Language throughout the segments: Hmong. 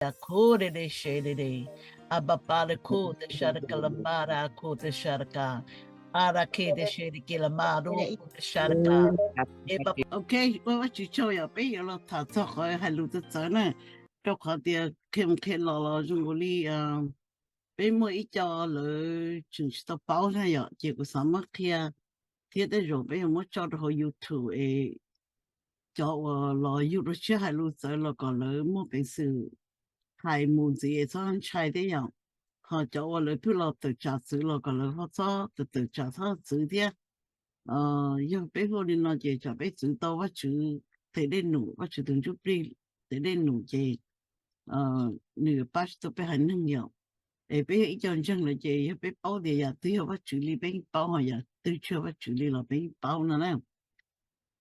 Khuv de de se de de. Abapale khuv de sharka lamara khuv de sharka. Arake de se de ke lamaro khuv de sharka. Ok, ua Vajtswv tsaug yom, peb yuav los tham txog qhov hais lus txawv txawv na, rau qhov tias khe mus khe los los zoo nkaus li peb muaj ib co lawv tseem tsis tau paub na yom, ces kuv xav muab qhia thiab tej zaum peb yuav muab tso rau hauv YouTube es cov uas los yug dua tshiab hais lus txawv los kom lawv muaj peev xwm hais mus ntxiv es txhob ntshai thiab yom. Ho cov uas lawv pheej los tawm tsam txwv los kom lawv ho txhob tawm tawm tsam txhob txwv thiab. Yog peb hu li no ces tsam peb txwv tau Vajtswv tes dej num, Vajtswv tus ntsuj plig tes dej num ces nws yuav pab tsis tau peb haiv neeg yom. Es peb yog ib co ntseeg lawm ces yog peb paub tias yam twg yog Vajtswv li peb yeej paub, ho yam twg tsis yog Vajtswv li los peb yeej paub no na.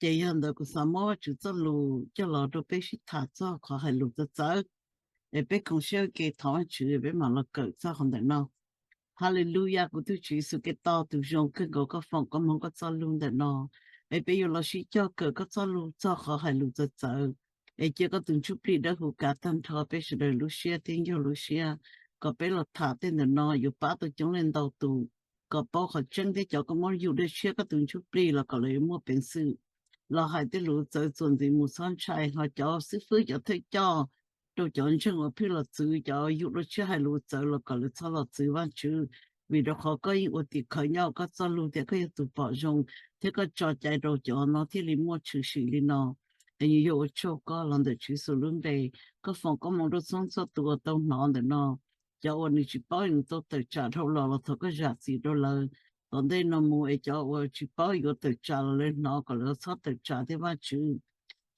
Ces yog ntawd kuv xav muab Vajtswv txoj lus coj los rau peb sib tham txog qhov hais lus txawv txawv, es peb koom siab ua ke thov Vajtswv peb mam los kawm txog qhov ntawm no. Haleluya, kuv tus Tswv Yexus Khetos tus zoo kawg nkaus, koj foom koj moog koj txoj lus ntawm no, es peb yuav los sib cog kawm koj txoj lus txog qhov hais lus txawv txawv. Es cia koj tus ntsuj plig dawb huv kav tag nrho peb sawv daws lub siab thiab ncauj lub siab, kom peb los tham tej ntawm no yuav pab tau coob leej ntau tus, kom paub qhov tseeb thiab cov koj muab yug dua tshiab koj tus ntsuj plig los kom lawv yuav muaj peev xwm los hais tej lus txawv txuas ntxiv mus txhob ntshai. Ho cov xib fwb cov thawj coj rau cov ntseeg uas pheej los txwv cov yug dua tshiab hais lus txawv los kom lawv txhob los txwv Vajtswv, vim rau qhov koj yeej ua tim khawv nyob koj txoj lus tias koj yog tus pom zoo thiab koj tso cai rau cov no thiaj li muaj tshwm sim li no. Es yus yog ua tsaug koj los ntawm Tswv Yexus lub npe, koj foom koob hmoov rau txhua txhua tus uas tau hnov ntawm no. Cov uas nws tsis paub nws tau tawm tsam dhau los los thov koj zam txim rau lawv tom ntej no mus, es cov uas tsis paub yuav tawm tsam los lawv hnov kom lawv txhob tawm tsam thiab Vajtswv.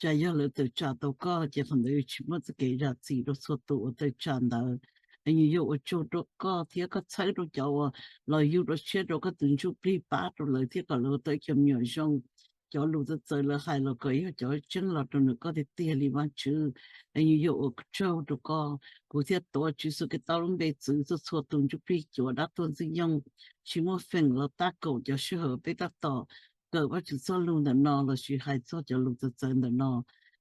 Tsam yog lawv tawm tsam tau koj ces qhov ntawd yuav tsis muaj txoj kev zam txim rau txhua tus uas tawm tsam ntawd. Es yus yog ua tsaug rau koj thiab koj txhawb rau cov uas los yug dua tshiab rau koj tus ntsuj plig pab rau lawv thiab kom lawv tau ib co me nyuam zoo. Cov lus txawv txawv lawv hais los kom yog cov tseeb los rau nws koj tiag tiag li Vajtswv. Es yus yog ua tsaug rau koj, kuv thiaj tuav Tswv Yexus Khetos lub npe txwv txhua txhua tus ntsuj plig cuav dab tuag ntxwg nyoog tsis muaj feem los tab kaum cov sij hawm peb tab tom kawm Vajtswv txoj lus ntawm no lossis hais txog cov lus txawv txawv ntawm no.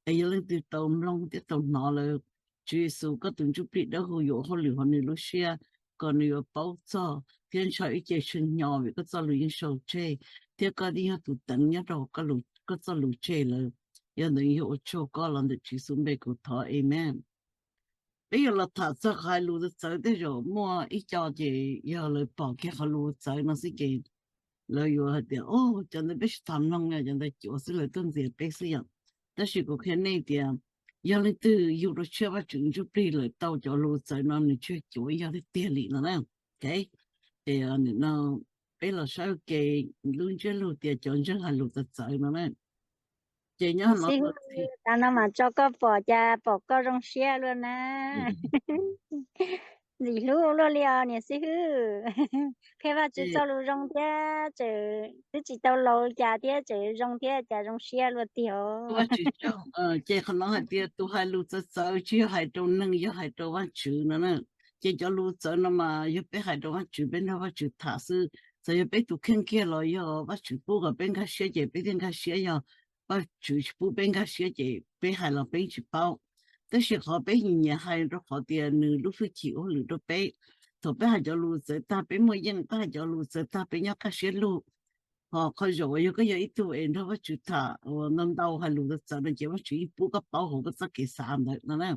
Es yog leej twg tau mloog thiab tau hnov lawm, Tswv Yexus koj tus ntsuj plig dawb huv yuav ua hauj lwm hauv nws lub siab, kom nws yuav paub txog thiab ntshaw ib ce tshee hnyo vim koj txoj lus yeej sau tseg, thiab koj yeej yog tus teev nyob rau koj txoj lus tseg lawm. Yog ntawd yog ua tsaug koj los ntawm Tswv Yexus npe kuv thov, amen. Peb yuav los tham txog qhov hais lus txawv txawv, tej zaum muaj ib co ces yog lawv pom kiag qhov lus txawv no xwb ces lawv yuav hais tias, o, cov ntawd peb tsis tham mloog, cov ntawd cuav xwb, lawv tuaj ntxias peb xwb yom. Tab sis kuv qhia nej tias yog leej twg yug dua tshiab Vajtswv ntsuj plig lawm tau cov lus txawv no nws tsis yog cuav, yog tiag tiag li no na. Ces no peb los saib ua ke lub ntsiab lus tias cov ntseeg hais lus txawv txawv no na. Ces nyob no, tas no mas tso koj pom cas pom koj zoo siab luaj na. Ntxim hlub luaj li os niam xib hwb. Qhia Vajtswv txoj lus zoo thiab tseem twb tsis tau laus cas thiab tseem zoo thiab cas zoo siab luaj tiag. Ces qhov no hais tias tus hais lus txawv txawv tsis yog hais rau neeg, yog hais rau Vajtswv no na. Ces cov lus txawv no mas yog peb hais rau Vajtswv, peb nrog Vajtswv tham xwb. Txawm yog peb tus kheej kiag los yog Vajtswv pub kom peb nkag siab ces peb thiaj nkag siab, yog Vajtswv tsis pub peb nkag siab ces peb hais los peb tsis paub. Tab sis qhov peb nyiam nyiam hais rau qhov tias nws lub hwj chim ua hauj lwm rau peb. Thaum peb hais cov lus txawv tag peb muaj yeej, peb hais cov lus txawv tag peb nyob kaj siab lug. Ho qhov zaum uas yog koj yog ib tug es nrog Vajtswv tham uas ntau ntau hais lus txawv no ces Vajtswv yeej pub koj paub hauv koj txoj kev xav ntawd no na.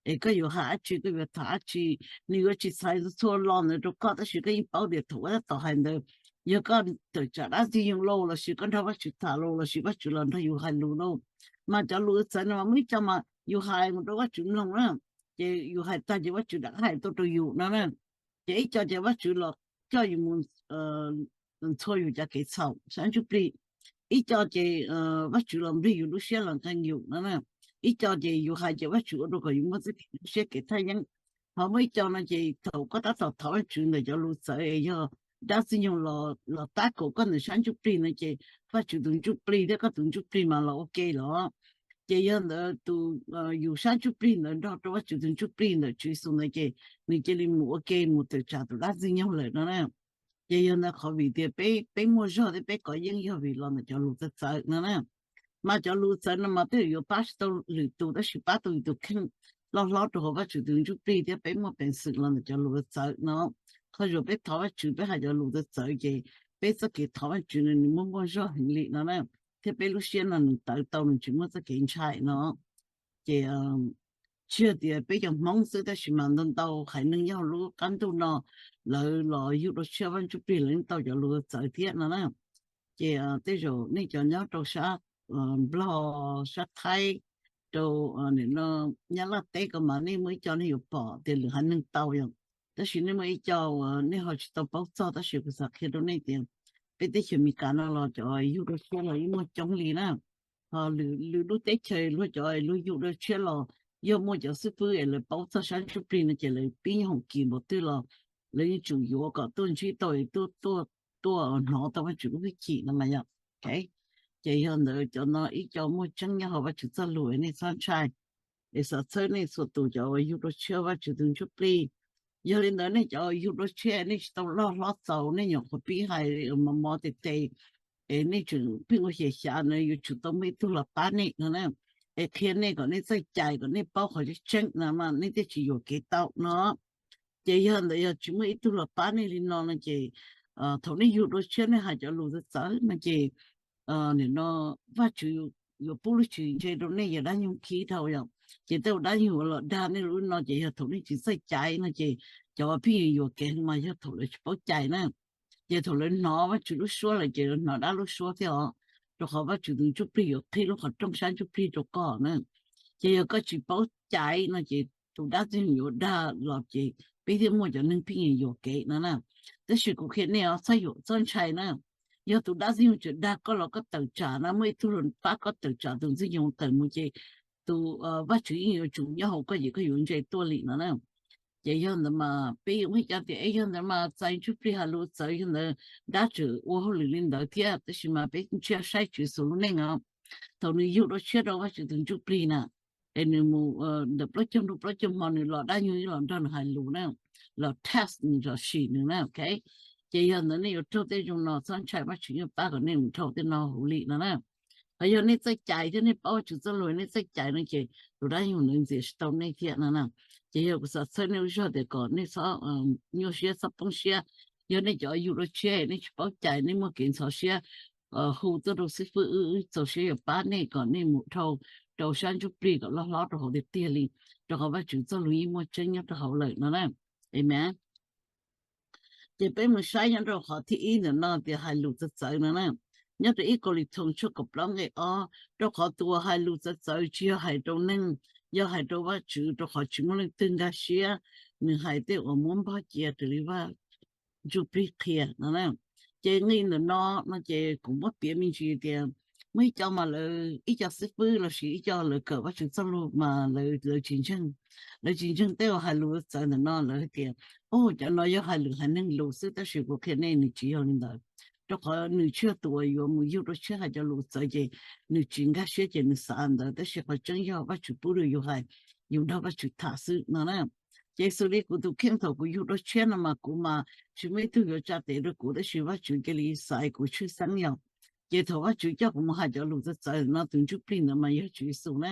Es koj yuav hais dab tsi, koj yuav tham dab tsi, nws yuav tsis txhais txhua lo ntawd rau koj, tab sis koj yeej paub tias thaum koj tab tom hais ntawd, yog koj tawm tsam dab ntxwg nyoog lauj lossis koj nrog Vajtswv tham lauj lossis Vajtswv los nrog yus hais lus lauj. Mas cov lus txawv no mas muaj ib co mas yus hais mus rau Vajtswv mloog na, ces yus hais tag ces Vajtswv rov qab hais tuaj rau yus no na. Ces ib co ces Vajtswv los coj yus mus ntxhua yus cov kev txhaum sab ntsuj plig. Ib co ces Vajtswv los nplig yus lub siab los nqee yus no na. Ib co ces yus hais ces Vajtswv ua rau kom yus muaj txoj kev lub siab kev thaj yeeb. Ho muaj ib co no ces thaum koj tab tom thov Vajtswv ntawm cov lus txawv es yog dab ntxwg nyoog los tab kaum koj ntawm sab ntsuj plig no ces Vajtswv tus ntsuj plig thiab koj tus ntsuj plig mas los ua ke los. Ces yog ntawd tus yus sab ntsuj plig ntawd nrog rau Vajtswv tus ntsuj plig ntawm Tswv Yexus ntawd ces nws cia li mus ua ke mus tawm tsam tus dab ntxwg nyoog lawm no na. Ces yog ntawd qhov vim tias peb, peb muaj zog thiab peb kov yeej yog vim los ntawm cov lus txawv txawv no na. Mas cov lus txawv no mas tej zaum yuav pab tsis tau lwm tus tab sis pab tau yus tus kheej. loj hlob rau hauv Vajtswv tus ntsuj plig thiab peb muaj peev xwm los ntawm cov lus txawv no. Qhov uas peb thov Vajtswv, peb hais cov lus txawv ces peb txoj kev thov Vajtswv no nws muaj muaj zog heev li no na, thiab peb lub siab no nws tawv tau, nws tsis muaj txoj kev ntshai no. Ces tsis yog tias peb cov Hmoob xwb tab sis mas ntau ntau haiv neeg nyob hauv lub qab ntuj no lawv los yug dua tshiab Vaj Ntsuj Plig lawv yeej tau cov lus txawv thiab no na. Ces tej zaum nej cov nyob rau sab Nplog, sab Thaib, rau Nyab Laj teb ko mas nej muaj ib co nej yuav pom tias lwm haiv neeg tau yom. Tab sis nej muaj ib co uas nej ho tsis tau paub txog, tab sis kuv xav qhia rau nej tias peb teb chaws Amelikas no los cov yug dua tshiab los yeej muaj coob li na. Ho lwm lub teb chaws luag cov luag yug dua tshiab los yog muaj cov xib fwb es lawv paub txog sab ntsuj plig no ces lawv pib nyob hoom kis npaum twg los lawv yeej tsum yuav kom tuaj ntsib tau es tuaj tuaj tuaj hnov tau Vajtswv lub hwj chim no mas yom. Ces yog ntawd cov no ib co muaj tseeb nyob hauv Vajtswv txoj lus es nej txhob ntshai, es xav txhawb nej txhua tus cov uas yug dua tshiab Vajtswv tus ntsuj plig. Yog li ntawd nej cov yug dua tshiab nej tsis tau loj hlob txaus, nej nyuam qhuav pib hais mos mos tes tes, es nej tseem pheej ua xyem xyav na, yuav tsum tau muaj ib tug los pab nej no na, es qhia nej kom nej txawj cais kom nej paub qhov tseeb tseeb no mas nej thiaj tsis yuam kev tau no. Ces yog ntawd yog tsis muaj ib tug los pab nej li no no ces thaum nej yug dua tshiab nej hais cov lus txawv txawv no ces nim no Vajtswv yuav pub lub tswv ntse rau nej yog dab nyuag khib dhau yom. Ces tej uas dab nyuag uas los dag nej lub no ces yog thaum nej tsis txawj cais no ces cov pheej yuam yuam kev mas yog thaum lawv tsis paub cais na. Ces thaum lawv hnov Vajtswv lub suab lawm ces lawv hnov dab lub suab thiab os, rau qhov Vajtswv tus ntsuj plig yuav qhib lub qhov rooj sab ntsuj plig rau koj na. Ces yog koj tsis paub cais no ces tus dab txwg yuav dag los ces peb thiaj muaj cov neeg pheej yuam yuam kev no na. Tab sis kuv qhia nej os, txhob yuam txhob ntshai na. Yog tus dab txwg yuav tseem dag koj los koj tawm tsam na, muaj ib tug los pab koj tawm tsam tus ntxwg nyoog tawm mus ces tus Vajtswv yeej yuav tsum nyob hauv koj ces koj yuav ntse tuaj li no na. Ces yog ntawd mas peb yuav muaj cov tias es yog ntawd mas txais ntsuj plig hais lus txawv yog ntawd dab tseem ua hauj lwm li ntawd thiab, tab sis mas peb ntshiab saib Tswv Yexus lub neej os. Thaum nws yug dua tshiab rau Vajtswv tus ntsuj plig na, es nws mus ntawm plaub caug ntuj plaub caug hmo nws los dab nyuag ib los nrog nws hais lus na, los test nws los sim nws na. Ces yog ntawd nej yuav raug tej zoo no, txhob ntshai, Vajtswv yeej pab kom nej mus dhau tej no huv li no na. Qhov yog nej txawj cais thiab nej paub Vajtswv txoj lus, nej txawj cais no ces tus dab nyuag ntawd ntxias tsis tau nej thiab no na. Ces yog kuv xav txhawb nej lub zog tias kom nej txhob nyuaj siab txhob poob siab. Yog nej cov yug dua tshiab nej tsis paub cais, nej muaj kev ntxhov siab, hu tuaj rau xib fwb, wb txaus siab yuav pab nej kom nej mus dhau rau sab ntsuj plig kom loj hlob rau hauv tiag tiag li, rau qhov Vajtswv txoj lus yeej muaj tseeb nyob rau hauv lawm no na. Amen. Ces peb mus saib nyob rau qhov thib ib ntawm no tias hais lus txawv txawv no na. Nyob rau ib Kauleethoos tshooj kaum plaub nqe ob, rau qhov tus uas hais lus txawv txawv tsis yog hais rau neeg, yog hais rau Vajtswv, rau qhov tsis muaj leej twg nkag siab nws hais tej uas muab npog cia raws li Vaj Ntsuj Plig qhia no na. Ces nqe ntawm no no ces kuv muab piav me ntsis tias muaj ib co mas lawv ib co xib fwb lossis ib co lawv kawm Vajtswv txoj lus mas lawv tsis ntseeg, lawv tsis ntseeg tej uas hais lus txawv ntawm no, lawv hais tias, o, cov no yog hais lwm haiv neeg lus xwb, tab sis kuv qhia nej nws tsis yog li ntawd. Rau qhov nws tsis yog tus uas yuav mus yug dua tshiab hais cov lus txawv ces nws tsis nkag siab ces nws xav ntawd, tab sis qhov tseeb yog Vajtswv pub rau yus hais, yus nrog Vajtswv tham xwb no na. Ces xws li kuv tus kheej thaum kuv yug dua tshiab no mas kuv mas tsis muaj ib tug yuav tsa tes rau kuv, tab sis Vajtswv cia li xaiv kuv tshwj xeeb yom. Ces thaum Vajtswv coj kuv mus hais cov lus txawv txawv no, tus ntsuj plig ntawd mas yog Tswv Yexus na.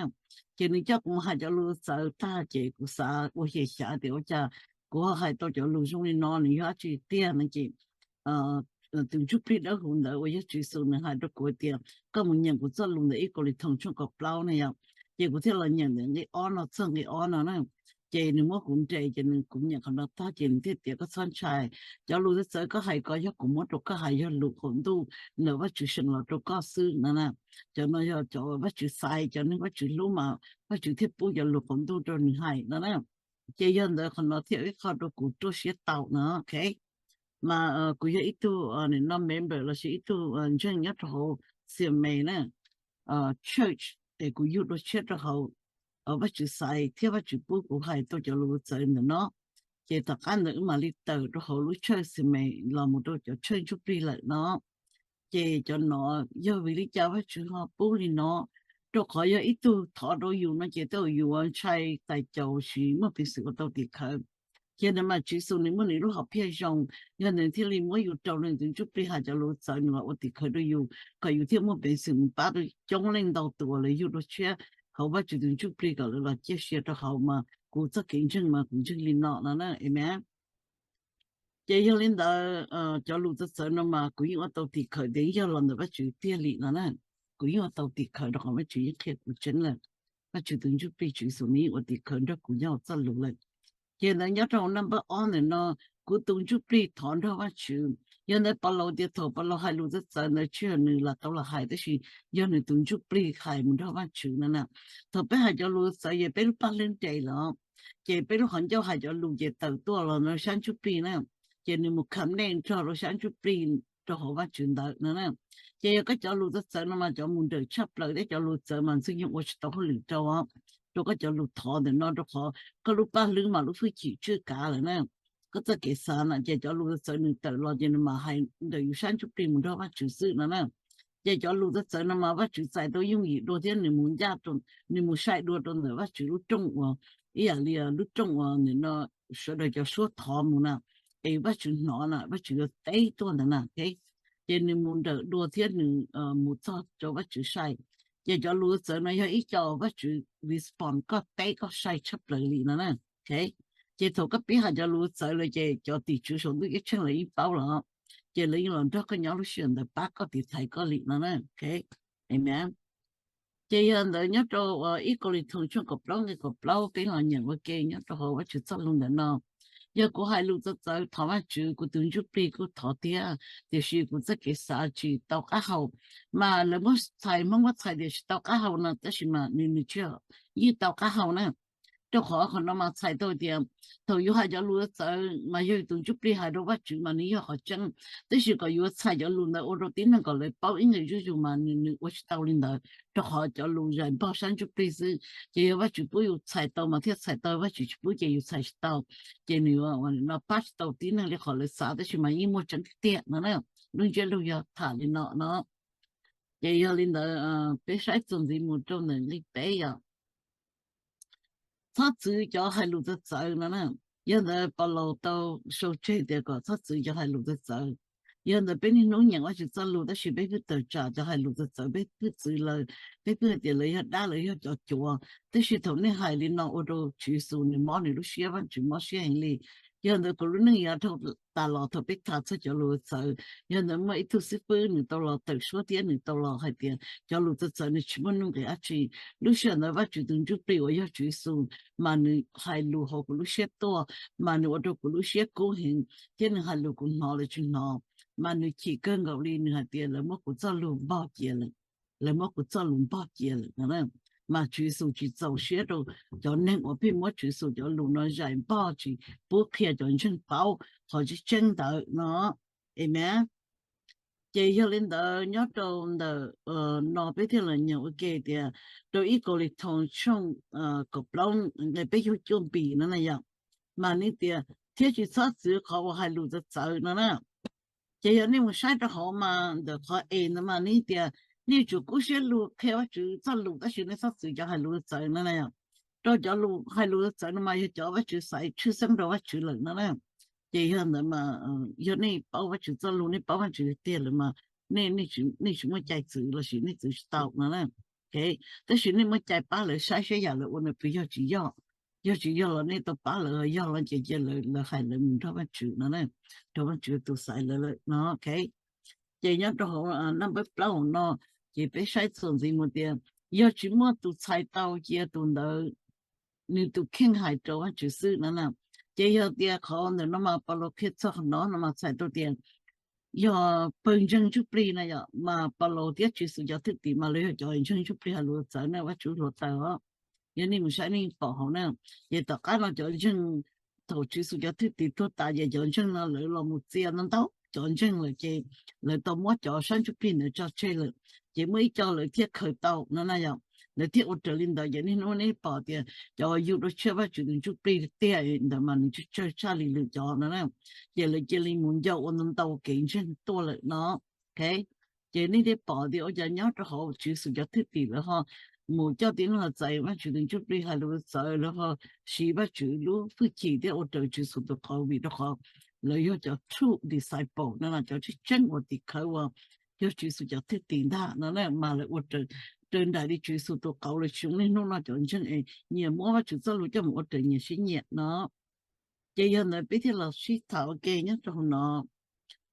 Ces nws coj kuv mus hais cov lus txawv tag ces kuv xav ua xyem xyav tias ua cas kuv ho hais tau cov lus zoo li no, nws yog dab tsi tiag no ces tus ntsuj plig dawb huv ntawd uas yog Tswv Yexus nws hais rau kuv tias koj mus nyeem kuv txoj lus ntawm ib Kauleethoos tshooj kaum plaub na yom. Ces kuv thiaj los nyeem ntawm nqe ob no txog nqe ob no na. Ces nws muab kuv nres ces nws, kuv nyeem qhov no tag ces nws thiaj tias koj txhob ntshai, cov lus txawv txawv koj hais ko yog kuv muab rau koj hais, yog lus qaum ntuj ntawm Vajtswv seem los rau koj xwb no na. Cov no yog cov Vajtswv xaiv, cov neeg Vajtswv hlub mas Vajtswv thiaj pub cov lus qaum ntuj rau nws hais no na. Ces yog ntawd qhov no thiaj ib qho rau kuv ruaj siab tau no. Mas kuv yog ib tug no member lossis ib tug ntseeg nyob rau hauv Xiames na, church es kuv yug dua tshiab rau hauv, Vajtswv xaiv thiab Vajtswv pub kuv hais tau cov lus txawv ntawm no. Ces tom qab ntawd wb mam li tawm rau hauv lub church Xiames los mus rau cov church ntsuj plig lawm no. Ces cov no yog vim li cas Vajtswv ho pub li no? Rau qhov yog ib tug thov rau yus no ces tej zaum yus ntshai tais caus tsis muaj peev xwm ua tau tim khawv. Ces ntawd mas Tswv Yexus nws muaj nws lub hom phiaj zoo, yog nws thiaj li muab yus rau nws tus ntsuj plig hais cov lus txawv nws los ua tim khawv rau yus kom yus thiaj muaj peev xwm mus pab rau coob leej ntau tus uas lawv yug dua tshiab hauv Vajtswv tus ntsuj plig kom lawv los ciaj sia rau hauv mas kuv txoj kev ntseeg mas kuv ntseeg li no no na, amen. Ces yog li ntawd, cov lus txawv txawv no mas kuv yeej ua tau tim khawv tias yog los ntawm Vajtswv tiag li no na. Kuv yeej ua tau tim khawv rau qhov Vajtswv yeej qhia kuv tseeb lawm. Vajtswv tus ntsuj plig Tswv Yexus nws yeej ua tim khawv nrog kuv nyob hauv txoj lus lawm. Ces ntawd nyob rau naj npawb ob ntawm no, kuv tus ntsuj plig thov nrog Vajtswv. Yog ntawd Paulus tias thaum Paulus hais lus txawv txawv ntawd tsis yog nws lam tau los hais, tab sis yog nws tus ntsuj plig hais mus nrog Vajtswv no na. Thaum peb hais cov lus txawv ces peb lub paj hlwb nres lawm, ces peb lub qhov ncauj hais cov lus ces tawm tuaj los rau sab ntsuj plig na, ces nws mus kham nej nrog rau sab ntsuj plig rau hauv Vajtswv ntawd no na. Ces yog koj cov lus txawv txawv no mas cov mus nrawm tshaj plaws thiab cov lus txawv mas Ntxwg Nyoog ua tsis tau hauj lwm rau, rau koj cov lus thov ntawm no rau qhov koj lub paj hlwb mas lub hwj chim tswj kav lawm na. Koj txoj kev xav na ces cov lus txawv txawv nws tawm los ces nws mam hais ntawm yus sab ntsuj plig mus nrog Vajtswv xwb no na. Ces cov lus txawv txawv no mas Vajtswv txais tau yooj yim dua thiab nws mus ncaj, nws mus sai dua rau ntawm Vajtswv lub rooj uas, ib yam li lub rooj uas nim no sawv daws cov suab thov mus na, es Vajtswv hnov na, Vajtswv yuav teb tuaj ntawd na. Ces nws mus nrawm dua thiab nws mus txog rau Vajtswv sai. Ces cov lus txawv no yog ib co Vajtswv respond koj teb koj sai tshaj plaws li no na. Ces thaum koj pib hais cov lus txawv lawm ces cov tim tswv saum ntuj ceeb tsheej lawv yeej paub lawm, ces lawv yeej los nrog koj nyob lub sij hawm ntawd pab koj tiv thaiv koj li no na. Amen. Ces yog ntawd nyob rau ib Kauleethoos tshooj kaum plaub nqe kaum plaub peb los nyeem ua ke nyob rau hauv Vajtswv txoj lus ntawm no. Yog kuv hais lus txawv txawv thov Vajtswv, kuv tus ntsuj plig kuj thov thiab, tiam sis kuv txoj kev xav tsis tau qab hau. Mas lawv muab txhais, Hmoob muab txhais tias tsis tau qab hau no, tab sis mas nws nws tsis yog, yeej tau qab hau na. Rau qhov qhov no mas txhais tau tias thaum yus hais cov lus txawv mas yog yus tus ntsuj plig hais rau Vajtswv mas nws yog qhov tseeb, tab sis kom yuav txhais cov lus ntawd ua rau tib neeg kom lawv paub ib nqe zuj zus mas nws nws ua tsis tau li ntawd, rau qhov cov lus zais npog sab ntsuj plig xwb. Ces yog Vajtswv pub yus txhais tau mas thiaj txhais tau, Vajtswv tsis pub ces yus txhais tsis tau. Ces nws no pab tsis tau tib neeg li qhov lawv xav, tab sis mas yeej muaj tseeb tiag tiag no na. Lub ntsiab lus yog tham li no no. Ces yog li ntawd peb saib txuas ntxiv mus rau ntawm nqe peb yom. Txhob txwv cov hais lus txawv txawv no na. Yog ntawd Paulus tau sau tseg tias kom txhob txwv cov hais lus txawv txawv. Yog ntawd peb niaj hnub nyeem Vajtswv txoj lus tab sis peb pheej tawm tsam cov hais lus txawv txawv, peb pheej txwv lawv, peb pheej hais tias lawv yog dab, lawv yog cov cuav. Tab sis thaum nej hais li no ua rau Tswv Yexus nws mob nws lub siab, Vajtswv mob siab heev li. Yog ntawd kuv lub neej yav dhau tas los thaum peb tham txog cov lus txawv, yog ntawd muaj ib tug xib fwb nws tau los tawm suab thiab nws tau los hais tias cov lus txawv txawv nws tsis muaj nuj nqis dab tsi. Lub sij hawm ntawd Vajtswv tus ntsuj plig uas yog Tswv Yexus mas nws hais lus hauv kuv lub siab tuaj, mas nws ua rau kuv lub siab kub heev thiab nws hais lus kuv hnov lawv tsis hnov. Mas nws chim kawg nkaus li, nws hais tias lawv muab kuv txoj lus npog cia lawm, lawv muab kuv txoj lus npog cia lawm no. Mas Tswv Yexus tsis txaus siab rau cov neeg uas pheej muab Tswv Yexus cov lus no zais npog tsis pub qhia cov ntseeg paub qhov tseeb tseeb ntawd no. Amen. Ces yog li ntawd nyob rau ntawm no peb thiaj los nyeem ua ke tias rau ib Kauleethoos tshooj kaum plaub nqe peb caug cuaj npis no na yom. Mas nws tias thiab tsis txhob txwv qhov uas hais lus txawv txawv no na. Ces yog nej mus saib rau hauv mas ntawm qhov es ntawd mas nws tias nej yuav tsum kub siab lug qhia Vajtswv txoj lus tab sis nej txhob txwv cov hais lus txawv no na. Rau cov lus hais lus txawv no mas yog cov Vajtswv xaiv tshwj xeeb rau Vajtswv lawm no na. Ces yog ntawd mas yog nej paub Vajtswv txoj lus, nej paub Vajtswv tiag lawm mas nej tsis muaj cai txwv los sis nej txwv tsis tau no na. Tab sis nej muaj cai pab lawv saib saib yam lawv ua no puas yog tsis yog. Yog tsis yog los nej tau pab lawv, yog los ces cia lawv hais lawv mus nrog Vajtswv no, nrog Vajtswv tus xaiv lawv lawm no. Ces nyob rau hauv naj npawb plaub hauv no, ces peb saib txuas ntxiv mus tias yog tsis muaj tus txhais tau cia tus ntawd nws tus kheej hais rau Vajtswv xwb no na. Ces yog tias qhov ntawm no mas Paulus qhia txog qhov no no mas txhais tau tias yog pawg ntseeg ntsuj plig na yom, mas Paulus thiab Tswv Yexus cov thwj tim mas lawv yog cov ntseeg ntsuj plig hais lus txawv na, Vajtswv hluav taws os. Yog nej mus saib nej pom hauv na, ces tom qab no cov ntseeg thaum Tswv Yexus cov thwj tim tuag tas ces cov ntseeg no lawv los mus txia ntau ntau cov ntseeg lawm ces lawv tau muab cov sab ntsuj plig ntawd tso tseg lawm. Ces muaj ib co lawv thiaj khaws tau no na yom, lawv thiaj ua raws li ntawd. Ces niaj hnub nej pom tias cov yug dua tshiab Vajtswv tus ntsuj plig tiag ntawd mas nws tsawg tsawg tshaj li lwm cov no na. Ces lawv cia li mus ncau ua ntau ntau kev ntseeg tuaj lawm no. Ces nej thiaj pom tias ua cas nyob rau hauv Tswv Yexus cov thwj tim lawv ho mus coj tib neeg los txais Vajtswv tus ntsuj plig hais lus txawv, lawv ho siv Vajtswv lub hwj chim thiab ua raws Tswv Yexus tus qauv vim rau qhov lawv yog cov true disciple no, cov tseeb tseeb uas tim khawv uas yog Tswv Yexus cov thwj tim ntag no na, mas lawv ua raws, raws nraim li Tswv Yexus tus qauv los sis zoo niaj hnub no cov ntseeg es nyias muab Vajtswv txoj lus coj mus ua raws nyias siab nyiam no. Ces yog ntawd peb thiaj los sib tham ua ke nyob rau hauv no.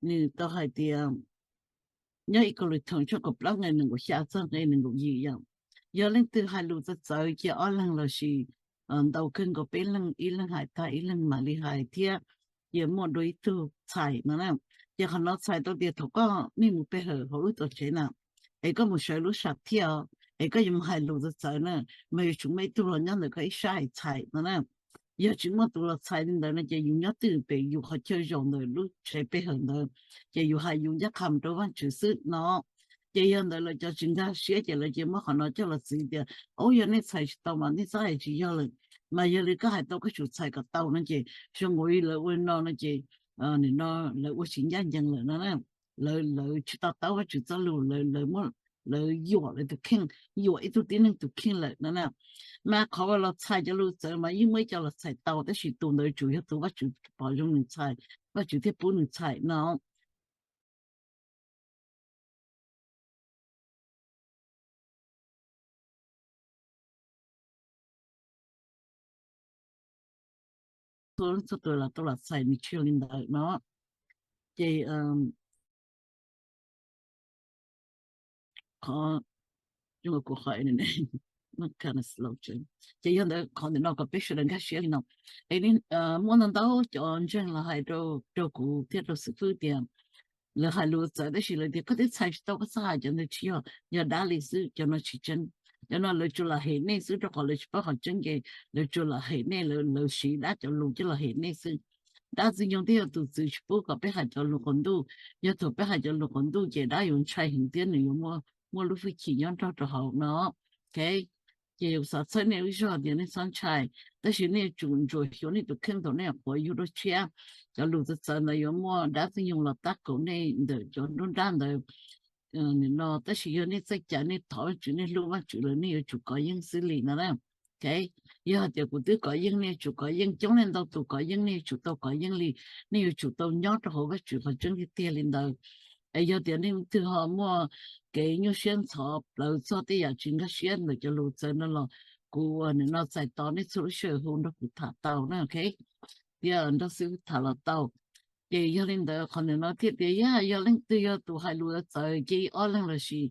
Nws tau hais tias nyob Ib Kauleethaus tshooj kaum plaub nqe nees nkaum xya txog nqe nees nkaum yim yom, yog leej twg hais lus txawv txawv cia ob leeg los sis ntau kawg nkaus peb leeg, ib leeg hais tag ib leeg mam li hais thiab cia muaj dua ib tug txhais no na. Ces qhov no txhais tau tias thaum koj nej mus pe hawm hauv lub tuam tsev na, es koj mus sawv lub sam thiaj os, es koj yuav mus hais lus txawv txawv na, mas yuav tsum muaj ib tug los nyob ntawm koj ib sab hais txhais no na. Yog tsis muaj tus los txhais li ntawd no ces yus nyob twj ywm pem yus qhov chaw zaum ntawm lub tsev pe hawm ntawd, ces yus hais yus ncaj qha mus rau Vajtswv xwb no. Ces yog ntawd lawv cov tsis nkag siab ces lawv cia muab qhov no coj los txwv tias, Au, yog nej txhais tsis tau mas nej txhob hais, tsis yog lawm. Mas yog li koj hais tau koj tsum txhais kom tau no ces zoo nkaus li lawv ua no no ces nim no lawv ua tsis ncaj ncees lawm no na. Lawv, lawv tsis to taub Vajtswv txoj lus, lawv, lawv yuam lawv tus kheej, yuam ib tug tib neeg tus kheej lawm no na. Mas qhov uas los txhais cov lus txawv mas yeej muaj ib co los txhais tau, tab sis tus ntawd tsuas yog tus Vajtswv pom zoo nws txhais, Vajtswv thiaj pub nws txhais no. Txhua leej txhua tus los tau los txhais nws tsis yog li ntawd no. Ces qhov, kuv qhov, ces yog ntawd qhov ntawm no kom peb sawv daws nkag siab li no. Es muaj ntau ntau cov ntseeg los hais rau kuv thiab rau xib fwb tias lawv hais lus txawv tab sis lawv tias koj twb txhais tsis tau, koj txhob hais, cov ntawd tsis yog, yog dab li xwb, cov no tsis tseeb. Cov no lawv tsuas lam hem nej xwb, rau qhov lawv tsis paub qhov tseeb ces lawv tsuas lam hem nej, lawv siv dab cov lus coj los hem nej xwb. Dab Ntxwg Nyoog thiaj yog tus txwv tsis pub kom peb hais cov lus qaum ntuj. Yog thaum peb hais cov lus qaum ntuj ces dab yuav ntshai heev thiab nws yuav muaj lub hwj chim nyob nrog rau hauv no. Ces yus xav txhawb nej lub zog tias nej txhob ntshai, tab sis nej yuav tsum ntsuas xyuas nej tus kheej thaum nej nyuam qhuav yug dua tshiab. Cov lus txawv txawv ntawd yuav muaj dab Ntxwg Nyoog los tab kaum nej ntawm cov nruab nrab ntawd no, tab sis yog nej txawj cai, nej thov Vajtswv, nej hlub Vajtswv lawm nej yuav tsum kov yeej xwb li no na. Yog hais tias kuv twb kov yeej, nej yuav tsum kov yeej. Coob leej ntau tus kov yeej, nej yuav tsum tau kov yeej li. Nej yuav tsum tau nyob rau hauv Vajtswv qhov tseeb tiag tiag li ntawd. Es yog tias nej leej twg ho muaj kev nyuaj siab ntxhov plawv txog tej yam tsis nkag siab ntawm cov lus txawv no los kuv ua nim no txais tos nej txhua lub sij hawm hu nrog kuv tham tau na, thiab nrog xib fwb tham los tau. Ces yog li ntawd qhov ntawm no thiaj tias yog, yog leej twg yog tus hais lus txawv cia ob leeg los sis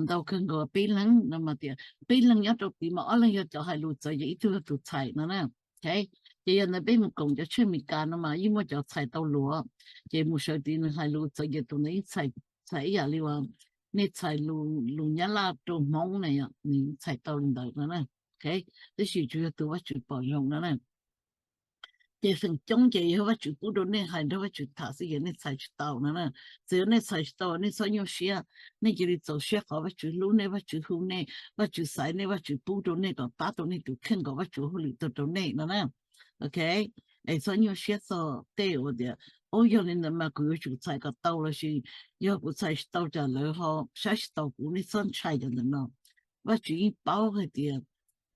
ntau kawg nkaus peb leeg no mas tias peb leeg nyob rau tid mas ob leeg yog cov hais lus txawv ces ib tug yog tus txhais no na. Ces yog ntawd peb mus koom cov tshaj Amelikas no mas yeej muaj cov txhais tau lus, ces mus sawv tid nws hais lus txawv ces tus ntawd yeej txhais ib yam li uas nej txhais lus Nyab Laj rau Hmoob na, nws txhais tau li ntawd no na. Tab sis tsuas yog tus Vajtswv pom zoo no na. Ces feem coob ces yog Vajtswv pub rau nej hais nrog Vajtswv tham xwb ces nej txhais tsis tau no na. Txawm yog nej txhais tsis tau nej txhob nyuaj siab, nej cia li txaus siab qhov Vajtswv hlub nej, Vajtswv hu nej, Vajtswv xaiv nej, Vajtswv pub rau nej kom pab tau nej tus kheej kom Vajtswv hauj lwm tau rau nej no na. Ok, es txhob nyuaj siab txog tej uas tias, Au, yog li ntawd mas kuv yuav tsum txhais kom tau los sis yog kuv txhais tsis tau cas lawv ho saib tsis taus kuv. Nej txhob ntshai cov ntawm no. Vajtswv yeej paub hais tias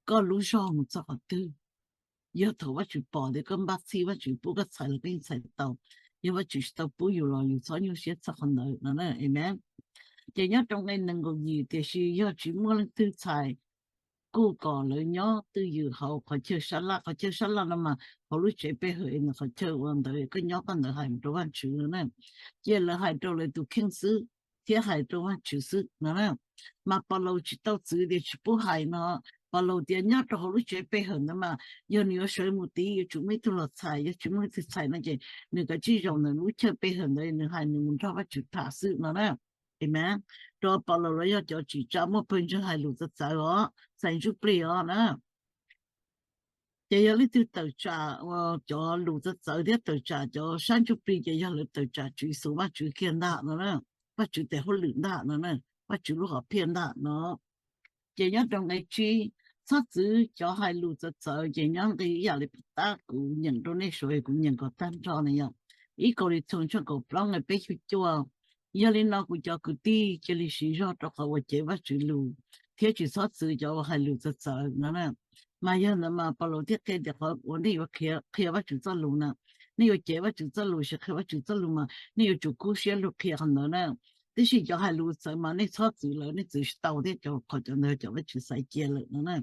koj lub zog mus txog qhov twg. Yog thaum Vajtswv pom tias koj npaj txhij, Vajtswv pub koj txhais los koj yeej txhais tau. Yog Vajtswv tsis tau pub yus los yus txhob nyuaj siab txog qhov ntawd no na. Amen. Ces nyob rau nqe nees nkaum yim, tiam sis yog tsis muaj leej twg txhais, kuj kom lawv nyob twj ywm hauv qhov chaw sab laj. Qhov chaw sab laj no mas hauv lub tsev pe hawm es ntawm qhov chaw ua ntawd koj nyob koj ntawd hais mus rau Vajtswv no na. Cia lawv hais rau lawv tus kheej xwb thiab hais rau Vajtswv xwb no na. Mas Paulus tsis tau txwv tias tsis pub hais no. Paulus tias nyob rau hauv lub tsev pe hawm ntawd mas yog nws yuav sawv mus tid yuav tsum muaj ib tug los txhais, yog tsis muaj leej twg txhais no ces nws kav tsij zaum ntawm lub chaw pe hawm ntawd nws hais nws mus nrog Vajtswv tham xwb no na. Amen. Rau Paulus los yog cov tsim tsa muaj pawg ntseeg hais lus txawv txawv os, txhais ntsuj plig os na. Ces yog leej twg tawm tsam cov lus txawv txawv thiab tawm tsam cov sab ntsuj plig ces yog lawv tawm tsam Tswv Yexus, Vajtswv kiag ntag no na, Vajtswv tes hauj lwm ntag no na, Vajtswv lub hom phiaj ntag no. Ces nyob rau nqe tsib, txhob txwv cov hais lus txawv txawv. Ces nyob nqi ib yam li pus tab kuv nyeem rau nej sawv daws, kuv nyeem kom tag nrho na yom. Ib Kauleethaus tshooj kaum plaub nqe peb caug cuaj, yog li no kuv cov kwv tij, cia li siv zog rau qhov uas cev Vajtswv lus thiab tsis txhob txwv cov uas hais lus txawv txawv no na. Mas yog ntawd mas Paulus thiaj qhia tias qhov uas nej yuav qhia Vajtswv txoj lus na, nej yuav cev Vajtswv txoj lus, sis qhia Vajtswv txoj lus mas nej yuav tsum kub siab lug qhia qhov ntawd na. Tab sis cov hais lus txawv mas nej txhob txwv lawv, nej txwv tsis tau thiab, qhov cov ntawd cov Vajtswv xaiv cia lawm no na.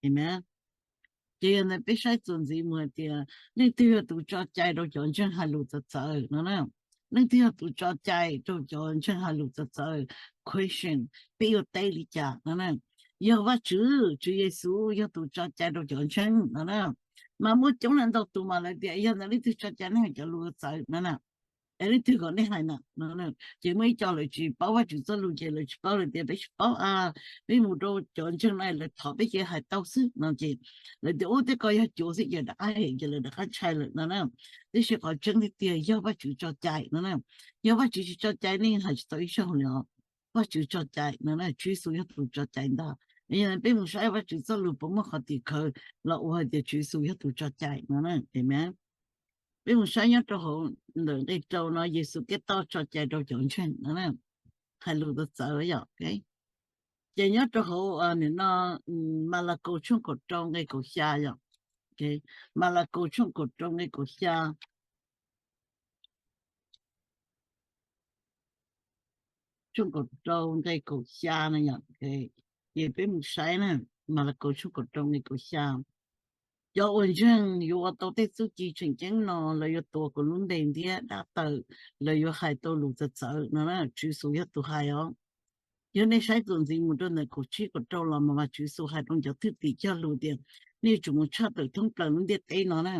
Amen. Ces yog ntawd peb saib txuas ntxiv mus hais tias leej twg yog tus tso cai rau cov ntseeg hais lus txawv txawv no na? Leej twg yog tus tso cai rau cov ntseeg hais lus txawv txawv? Question, peb yuav teb li cas no na? Yog Vajtswv, Tswv Yexus yog tus tso cai rau cov ntseeg no na. Mas muaj coob leej ntau tus mas lawv tias yog ntawd leej twg tso cai nej hais cov lus txawv no na? Es leej twg kom nej hais na? Ces muaj ib co lawv tsis paub Vajtswv txoj lus ces lawv tsis paub, lawv tias peb tsis paub, peb mus rau cov ntseeg no lawv thov peb ces hais tau xwb no ces lawv tias ub, tej ko yog cuav xwb ces rov qab hem ces lawv rov qab ntshai lawm no na. Tab sis qhov tseeb tiag tiag yog Vajtswv tso cai no na. Yog Vajtswv tsis tso cai nej hais tsis tau ib zaug li os. Vajtswv tso cai no na, Tswv Yexus yog tus tso cai ntag. Peb mus saib Vajtswv txoj lus puas muaj qhov tim khawv los ua hais tias Tswv Yexus yog tus tso cai no na? Amen. Peb mus saib nyob rau hauv ntawm nqe rau no, Yexus Khetos tso cai rau cov ntseeg no na, hais lus txawv txawv yom. Ces nyob rau hauv no, Malakaus tshooj kaum rau nqe kaum xya yom. Malakaus tshooj kaum rau nqe kaum xya, tshooj kaum rau nqe kaum xya no yom. Ces peb mus saib na, Malakaus tshooj kaum rau nqe kaum xya. Cov uas ntseeg yuav ua tau tej txuj ci tseem ceeb no, lawv yuav tuav kuv lub npe ntiab dab tawm, lawv yuav hais tau lus txawv txawv no na, Tswv Yexus yog tus hais os. Yog nej saib txuas ntxiv mus rau ntawm kaum tsib kaum rau los mas, mas Tswv Yexus hais rau cov thwj tim cog lus tias nej yuav tsum mus tshaj tawm thoob plaws lub ntiaj teb no na,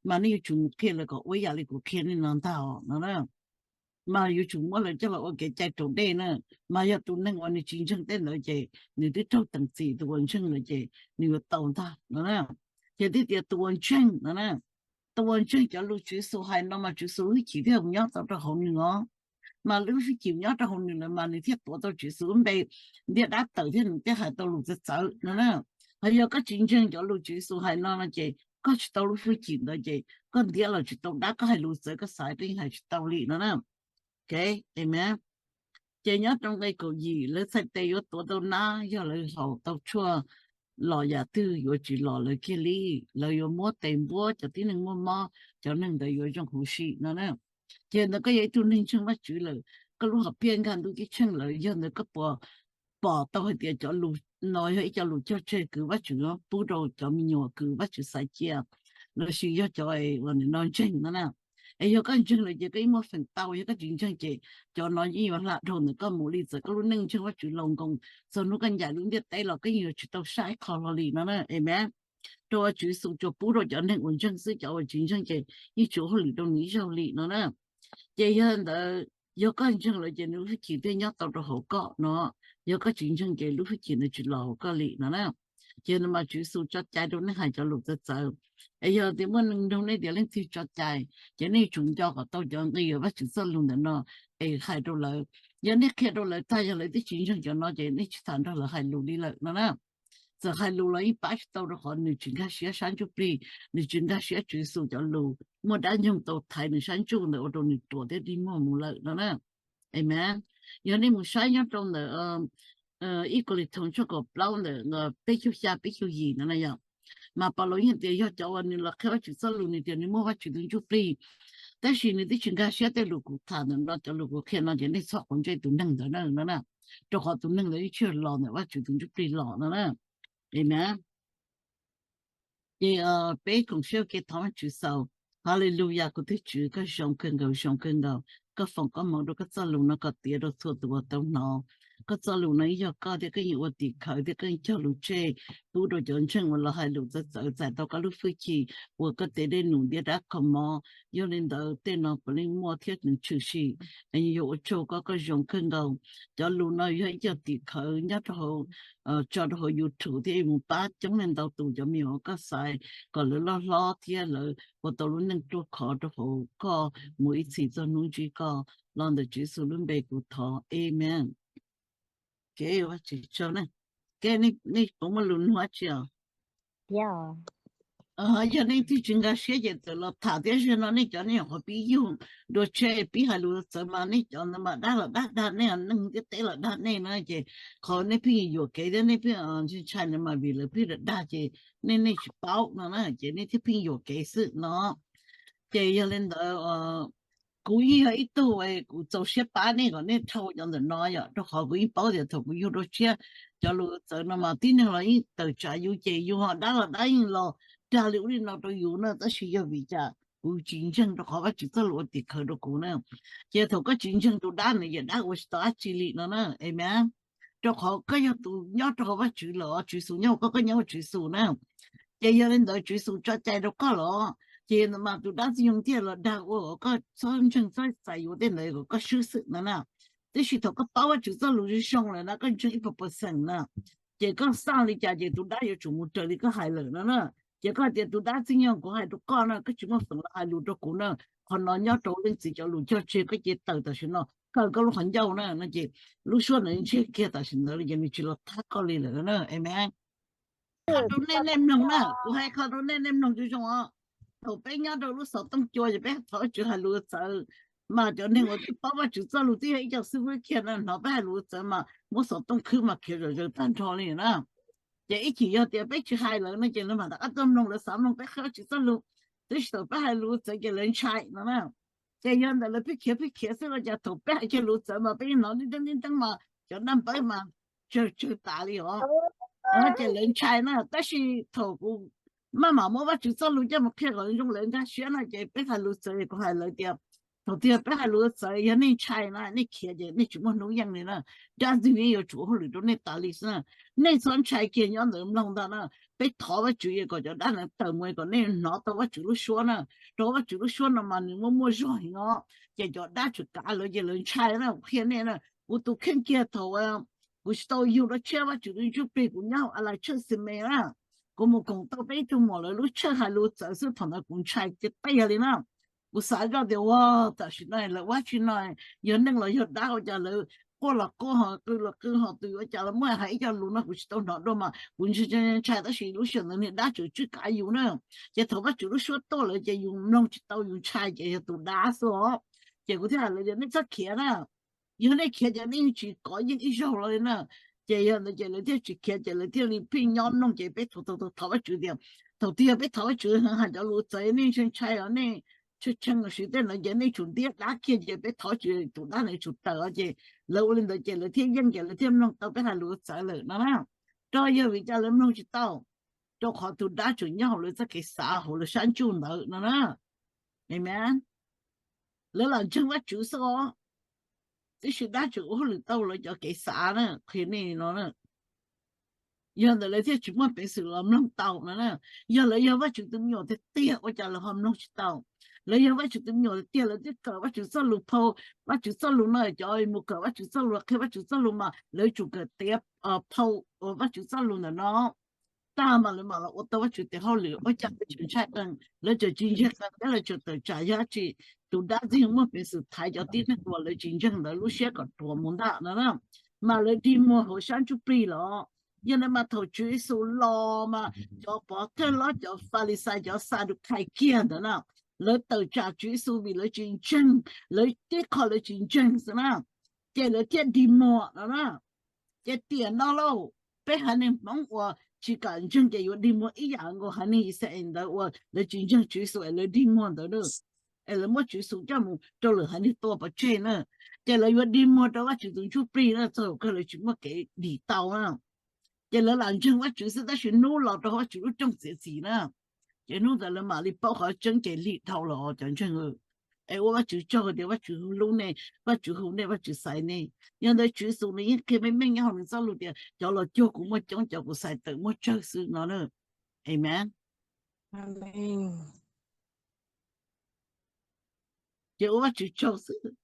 mas nej yuav tsum mus qhia lawv kom ua ib yam li kuv qhia nej no ntag no na. Mas yuav tsum muab lawv coj los ua kev cai raus dej na. Mas yog tus neeg uas nws tsis ntseeg tej ntawd ces nws twb raug teem txim, tus uas ntseeg lawm ces nws yuav tau ntag no na. Ces thiaj tias tus uas ntseeg no na, tus uas ntseeg cov lus Tswv Yexus hais no mas Tswv Yexus lub hwj chim thiaj mus nyob tau rau hauv nws os. Mas lub hwj chim nyob rau hauv nws lawm mas nws thiaj tuav tau Tswv Yexus lub npe ntiab dab tawm thiab nws thiaj hais tau lus txawv txawv no na. Ho yog koj tsis ntseeg cov lus Tswv Yexus hais no no ces koj tsis tau lub hwj chim ntawd ces koj ntiab los tsis tau dab, koj hais lus txawv koj xav peb hais tsis tau li no na. Amen. Ces nyob rau nqe kaum yim, lawv txhais tes yuav tuav tau nab yog lawv haus tau tshuaj los yam twg yuav tsis los lawv kiag li. Lawv yuav muab tes npuab cov tib neeg muaj mob, cov neeg ntawd yuav zoo huv si no na. Ces ntawd koj yog ib tug neeg ntseeg Vajtswv lawm, koj lub hom phiaj nkag ntuj ceeb tsheej lawm, yog ntawd koj puas pom tau hais tias cov lus no yog ib co lus cog tseg kws Vajtswv pub rau cov me nyuam kws Vajtswv xaiv cia, lossis yog cov uas nim no ntseeg no na? Es yog koj ntseeg lawm ces koj yeej muaj feem tau, yog koj tsis ntseeg ces cov no yeej yuav hla dhau ntawm koj mus li. Txawm koj lub neej ntseeg Vajtswv laus nkoos, txog hnub koj ncaim lub ntiaj teb los koj yeej yuav tsis tau sab ib qho hlo li no na. Amen. Rau qhov Tswv Yexus tsuas pub rau cov neeg uas ntseeg xwb, cov uas tsis ntseeg ces yeej tsis ua hauj lwm rau nws ib zaug li no na. Ces yog ntawd, yog koj ntseeg lawm ces nws lub hwj chim thiaj nyob tau rau hauv koj no. Yog koj tsis ntseeg ces lub hwj chim ntawd tsis los hauv koj li no na. Ces no mas Tswv Yexus tso cai rau nej hais cov lus txawv txawv. Es yog tias muaj neeg nug nej tias leej twg tso cai, ces nej yuav tsum nco kom tau cov nqi uas Vajtswv txoj lus ntawm no es hais rau lawv. Yog nej qhia rau lawv tag, yog lawv twb tsis ntseeg cov no ces nej tsis tham nrog lawv hais lus li lawm no na. Txawm hais lus los yeej pab tsis tau rau qhov nws tsis nkag siab sab ntsuj plig, nws tsis nkag siab Tswv Yexus cov lus, muaj dab ntxwg tau thaiv nws sab ntsuj ntawd ua rau nws ruam thiab dig muag mus lawm no na. Amen. Yog nej mus saib nyob rau ntawm ib Kos Lis Thoo tshooj kaum plaub ntawm peb caug xya peb caug yim no na yom, mas Paulus yeej tias yog cov uas nws los qhia Vajtswv txoj lus, nws tias nws muaj Vajtswv tus ntsuj plig, tab sis nws twb tsis nkag siab tej lus kuv tham ntawm no, cov lus kuv qhia no ces nej txhob quav ntsej tus neeg ntawd na no na, rau qhov tus neeg ntawd yeej tsis yog los ntawm Vajtswv tus ntsuj plig los no na. Amen. Ces peb koom siab ua ke thov Vajtswv xaus. Haleluyas, kuv tus Tswv koj zoo kawg nkaus, zoo kawg nkaus. Koj foom koob hmoov rau koj txoj lus no kom tiav rau txhua tus uas tau hnov. Koj txoj lus no ib yog koj thiab, koj yeej ua tim khawv thiab koj yeej cog lus tseg pub rau cov ntseeg uas los hais lus txawv txawv txais tau koj lub hwj chim ua koj tej dej num ntiab dab kho mob. Yog li ntawd tej no puav leej muaj thiab nws tshwm sim. Yuav ua tsaug koj, koj zoo kawg nkaus. Cov lus no yog ib co tim khawv nyob rau hauv, tso rau hauv YouTube thiab mus pab coob leej ntau tus cov me nyuam uas koj xaiv kom lawv loj hlob thiab lawv ua tau lub neej ruaj khov rau hauv koj mus ib txhis txog hnub ntsib koj. Los ntawm Tswv Yexus lub npe kuv thov, amen. Kev ua tsis tsaug na. Kev, nej puas muaj lus nug dab tsi os? Yog nej twb tsis nkag siab ces txawm los tham thiab, zaum no nej cov nej nyuam qhuav pib yug dua tsheb pib hais lus txawv mas nej cov ntawd mas dab los dab dag nej, neeg ntiaj teb los dag nej na, ces qhov nej pheej yuam kev thiab nej pheej ntshai ntshai ntawd mas vim lawv pheej dag dag ces nej, nej tsis paub no na, ces nej thiaj pheej yuam kev xwb no. Ces yog li ntawd, Kuv yeej yog ib tug kuv txaus siab pab nej kom nej dhau cov ntawm no yom, rau qhov kuv yeej paub tias thaum kuv yug dua tshiab cov lus txawv no mas tib neeg los yeej tawm tsam yus ces yus ho dab los dab yeej los dag li ub li no rau yus na, tab sis yog vim cas kuv tsis ntseeg rau qhov Vajtswv txoj lus ua tim khawv rau kuv na. Ces thaum koj tsis ntseeg tus dab ntawd ces dab ua tsis tau dab tsi li no na, amen. Rau qhov koj yog tus nyob rau hauv Vajtswv lawm, Tswv Yexus nyob hauv koj, koj nyob hauv Tswv Yexus na. Ces yog li ntawd Tswv Yexus tso cai rau koj los, ces mas tus dab txwj yoog thiaj los dag ua kom koj txhob ntseeg txhob txais yuav tej ntawd kom koj swb xwm no na. Tiam sis thaum koj paub Vajtswv txoj lus zoo zoo lawm na, koj ntseeg ib puas percent na, ces koj xaj li cas ces tus dab yuav tsum mus raws li koj hais lawm no na. Ces koj hais tias tus dab txwj yoog, kuv hais rau koj na, koj tsis muaj feem los hais lus rau kuv na, qhov no nyob rau leej txiv cov lus cog tseg, koj cia li tawm tam sim no, kaw koj lub qhov ncauj na no ces lub suab ntawd ntsiag kiag tam sim ntawd li ces nws tsis los thab koj li lawm na, amen. Qhov rau nej, nej mloog na, kuv hais qhov rau nej, nej mloog zoo zoo os. Thaum peb nyob rau lub xov tooj cua ces peb thov Vajtswv hais lus txawv, mas cov neeg uas twb paub Vajtswv txoj lus twb yog ib co xib fwb kiag na, hnov peb hais lus txawv mas muab xov tooj khwb mas khiav zom zaws tag nrho li na. Ces ib chim yog tias peb tsis hais lawv no ces lawv mam rov qab tuaj mloog, lawv xav mloog peb qhia Vajtswv txoj lus. Tiam sis thaum peb hais lus txawv ces lawv ntshai no na. Ces yog ntawd lawv pheej khiav pheej khiav xwb, ua cas thaum peb hais kiag lus txawv mas peb yeej hnov nteeb nteeb nteeb mas cov dab npawb mas tsawg tsawg tas li os. Ces lawv ntshai na, tab sis thaum kuv maj mam muab Vajtswv txoj lus coj mus qhia kom zoo lawv nkag siab no ces peb hais lus txawv es kuv hais lawv tias, thaum twg peb hais lus txawv yog nej ntshai na, nej khiav ces nej tsis muaj hnub yeej li na. Dab ntxwg yeej yuav tsum ua hauj lwm rau nej tas li xwb na. Nej txhob ntshai kiag, nyob ntawd mloog ntag na. Peb thov Vajtswv es kom cov dab ntawd tawm mus, kom nej hnov tau Vajtswv lub suab na. Rau Vajtswv lub suab no mas nws muaj muaj zog heev os. Ces cov dab tseem kav lawv ces lawv ntshai na, kuv qhia nej na. Kuv tus kheej kiag thaum kuv tsis tau yug dua tshiab, Vajtswv tus ntsuj plig, kuv nyob hauv Alais tshawj Xi Me na, kuv mus koom tau peb ib tug muam lawv lub tshawj hais lus txawv xwb, thaum ntawd kuv ntshai tiag tiag li na. Kuv xav zoj tias ua tam sim no lawv ua dab tsi no, yog neeg los yog dab, ua cas lawv quaj los quaj, ho qw los qw, ho tus yuav cas los muaj, hais ib co lus no kuv tsis tau hnov dua mas kuv ntshai ntshai, tab sis lub sij hawm ntawd niag dab tseem tswj kav yus na. Ces thaum Vajtswv lub suab tuaj lawm ces yus mloog tsis tau, yus ntshai ces yog tus dab xwb os. Ces kuv thiaj hais lawv tias nej txhob khiav na, yog nej khiav ces nej yeej tsis kov yeej ib zaug los li na. Ces yog ntawd ces lawv thiaj tsis khiav, ces lawv thiaj li pheej nyob mloog. Ces peb thov thov thov Vajtswv tias, thaum twg yog peb thov Vajtswv heev, hais cov lus txawv nej ntshai ntshai os, nej tshee tshee los sis tej ntawd ces nej tsum ntiab dab kiag, ces peb thov Vajtswv tus dab ntawd tsum tawm os. Ces lawv ua li ntawd ces lawv thiaj yeej, ces lawv thiaj mloog tau peb hais lus txawv lawm no na. Rau yog vim cas lawv mloog tsis tau? Rau qhov tus dab tseem nyob hauv lawv txoj kev xav hauv lawv sab ntsuj ntawd no na. Amen. Lawv lam ntseeg Vajtswv xwb os, tiam sis dab tseem ua hauj lwm tau lawv cov kev xav na, qhia nej no na. Yog ntawd lawv thiaj tsis muaj peev xwm los mloog tau no na. Yog lawv yog Vajtswv tus me nyuam tiag tiag ua cas lawv ho mloog tsis tau? Lawv yog Vajtswv tus me nyuam tiag tiag, lawv twb kawm Vajtswv txoj lus phau, Vajtswv txoj lus no, cov mus kawm Vajtswv txoj lus, qhia Vajtswv txoj lus mas lawv tsum kawm tiav phau uas Vajtswv txoj lus ntawm no tag mas lawv mam los ua tau Vajtswv tes hauj lwm. Ua cas lawv tseem ntshai qees, lawv tseem tsis ntseeg qees thiab lawv tseem tawm tsam? Yog dab tsi? Tus dab txwj yeej muaj peev xwm thaiv cov tib neeg uas lawv tsis ntseeg ntawd lub siab kom ruam mus ntag no na. Mas lawv dig muag hauv sab ntsuj plig los. Yog ntawd mas thaum Tswv Yexus los mas cov pov thawj hlob, cov Falixais, cov Xadukhais kiag ntawd na, lawv tawm tsam Tswv Yexus vim lawv tsis ntseeg, lawv tib qho lawv tsis ntseeg xwb na, ces lawv thiaj dig muag no na. Ces tiam no lauj, peb haiv neeg Hmoob uas tsis kam ntseeg ces yuav dig muag ib yam nkaus haiv neeg Yixalayees ntawd uas lawv tsis ntseeg Tswv Yexus es lawv dig muag ntawd na, es lawv muab Tswv Yexus coj mus rau lwm haiv neeg tua pov tseg na. Ces lawv yuav dig muag rau Vajtswv tus ntsuj plig na, txog kawg lawv tsis muaj kev dim tau na. Ces lawv lam ntseeg Vajtswv xwb, tab sis hnub los rau Vajtswv lub rooj txiav txim na, ces hnub ntawd lawv mam li paub qhov tseeb, ces lig dhau los cov ntseeg. Es ua Vajtswv tsaug tias Vajtswv hlub nej, Vajtswv hu nej, Vajtswv xaiv nej. Yog ntawd Tswv Yexus nws yeej qhia meej meej nyob hauv nws txoj lus tias cov laus cuag kuv muaj coob, cov kuv xaiv tawm muaj tsawg xwb no na. Amen. Ces ua Vajtswv tsaug xwb.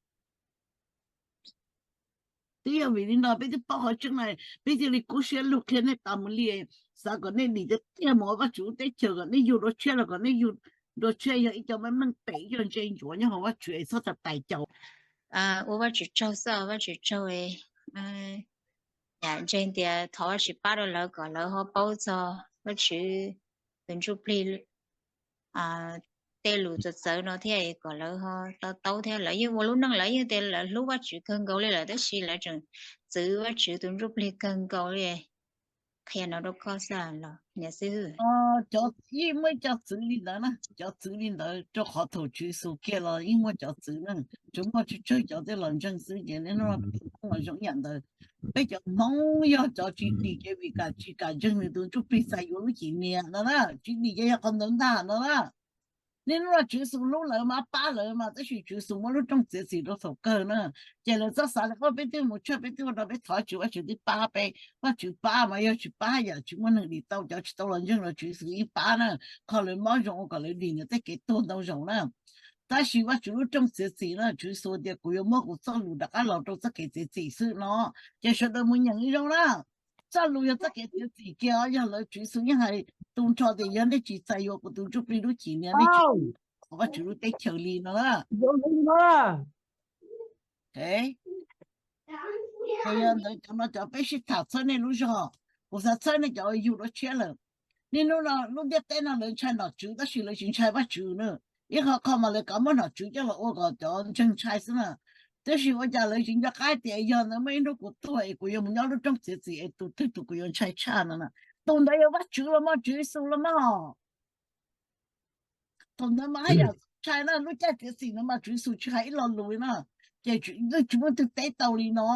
Twb yog vim li no peb twb paub qhov tseeb na, peb thiaj li kub siab lug qhia nej tas mus li. Xav kom nej dim tiag tiag mus ua Vajtswv lub teb chaws, kom nej yug dua tshiab los kom nej yug dua tshiab yog ib co meej meej pem, ib co ntse ntsuav nyob hauv Vajtswv es txhob tais tais caus. Ua Vajtswv tsaug xwb, Vajtswv tsaug. Yam ntseeg tias thov Vajtswv pab rau lawv kom lawv ho paub txog Vajtswv tus ntsuj plig tej lus txawv txawv no thiab kom lawv ho to taub thiab. Lawv yeej ua lub neej lawv yeej tias lawv hlub Vajtswv kawg nkaus li lawm, tab sis lawv tseem txwv Vajtswv tus ntsuj plig kawg nkaus li. qhia no rau koj xwb los niam xib hwb. Cov yeej muaj cov txwv li ntawd na, cov txwv li ntawd rau qhov thaum Tswv Yexus kiag los yeej muaj cov txwv na, tsuas muaj tsawg tsawg cov tej los ntseeg xwb ces nej hnub no peb Hmoob los zoo ib yam ntawd. Peb cov Hmoob yog cov tsis dim ces vim kam tsis kam ntseeg nws tus ntsuj plig txais yuav lub cim niam no na, tsis dim ces yog qhov ntawd ntag no na. Niaj hnub no Tswv Yexus hlub lawv mas pab lawv mas, tab sis Tswv Yexus muab lub rooj txiav txim rau thaum kawg na. Ces lawv txhob xav tias peb twb mus tshaj, peb twb ua rau peb thov Tswv, Vajtswv twb pab peb, Vajtswv pab mas, yog tsis pab yam tsis muaj neeg dim tau, cov tsis tau los ntseeg los Tswv Yexus yeej pab na. Qhov lawv mob zoo ua kom lawv dim nws tej kev tuag ntau zaus na. Tab sis Vajtswv lub rooj txiav txim na, Tswv Yexus tias kuv yuav muab kuv txoj lus rov qab los rau txoj kev txiav txim xwb no. Ces sawv daws mus nyeem li zoo na. Txoj lus yog txoj kev txiav txim kiag os, yog lawv Tswv Yexus yeej hais tu nrho tias yog nej tsis txais yuav kuv tus ntsuj plig lub cim niam, nej tsis txais Vajtswv lub teb chaws li no na. Yog ntawd cov no cov peb sib tham txhawb nej lub zog, kuv xav txhawb nej cov yug dua tshiab lawm. Niaj hnub no lub ntiaj teb no lawv ntshai nom tswv tab sis lawv tsis ntshai Vajtswv na. Ib qho qho mas lawv kav muab nom tswv coj los ua kom cov ntseeg ntshai xwb na. Tab sis ua cas lawv tsis nco qab tias yog ntawd muaj ib hnub kuv tuag es kuv yuav mus nyob lub rooj txiav txim es tus twg tus kuv yuav ntshai tshaj no na. Tus ntawd yog Vajtswv los mas, Tswv Yexus los mas. Thaum ntawd mas haj yam ntshai na, lub caij txiav txim ntawd mas Tswv Yexus tsis hais ib lo lus li na. Ces yeej tsis muaj leej twg teb tau li no.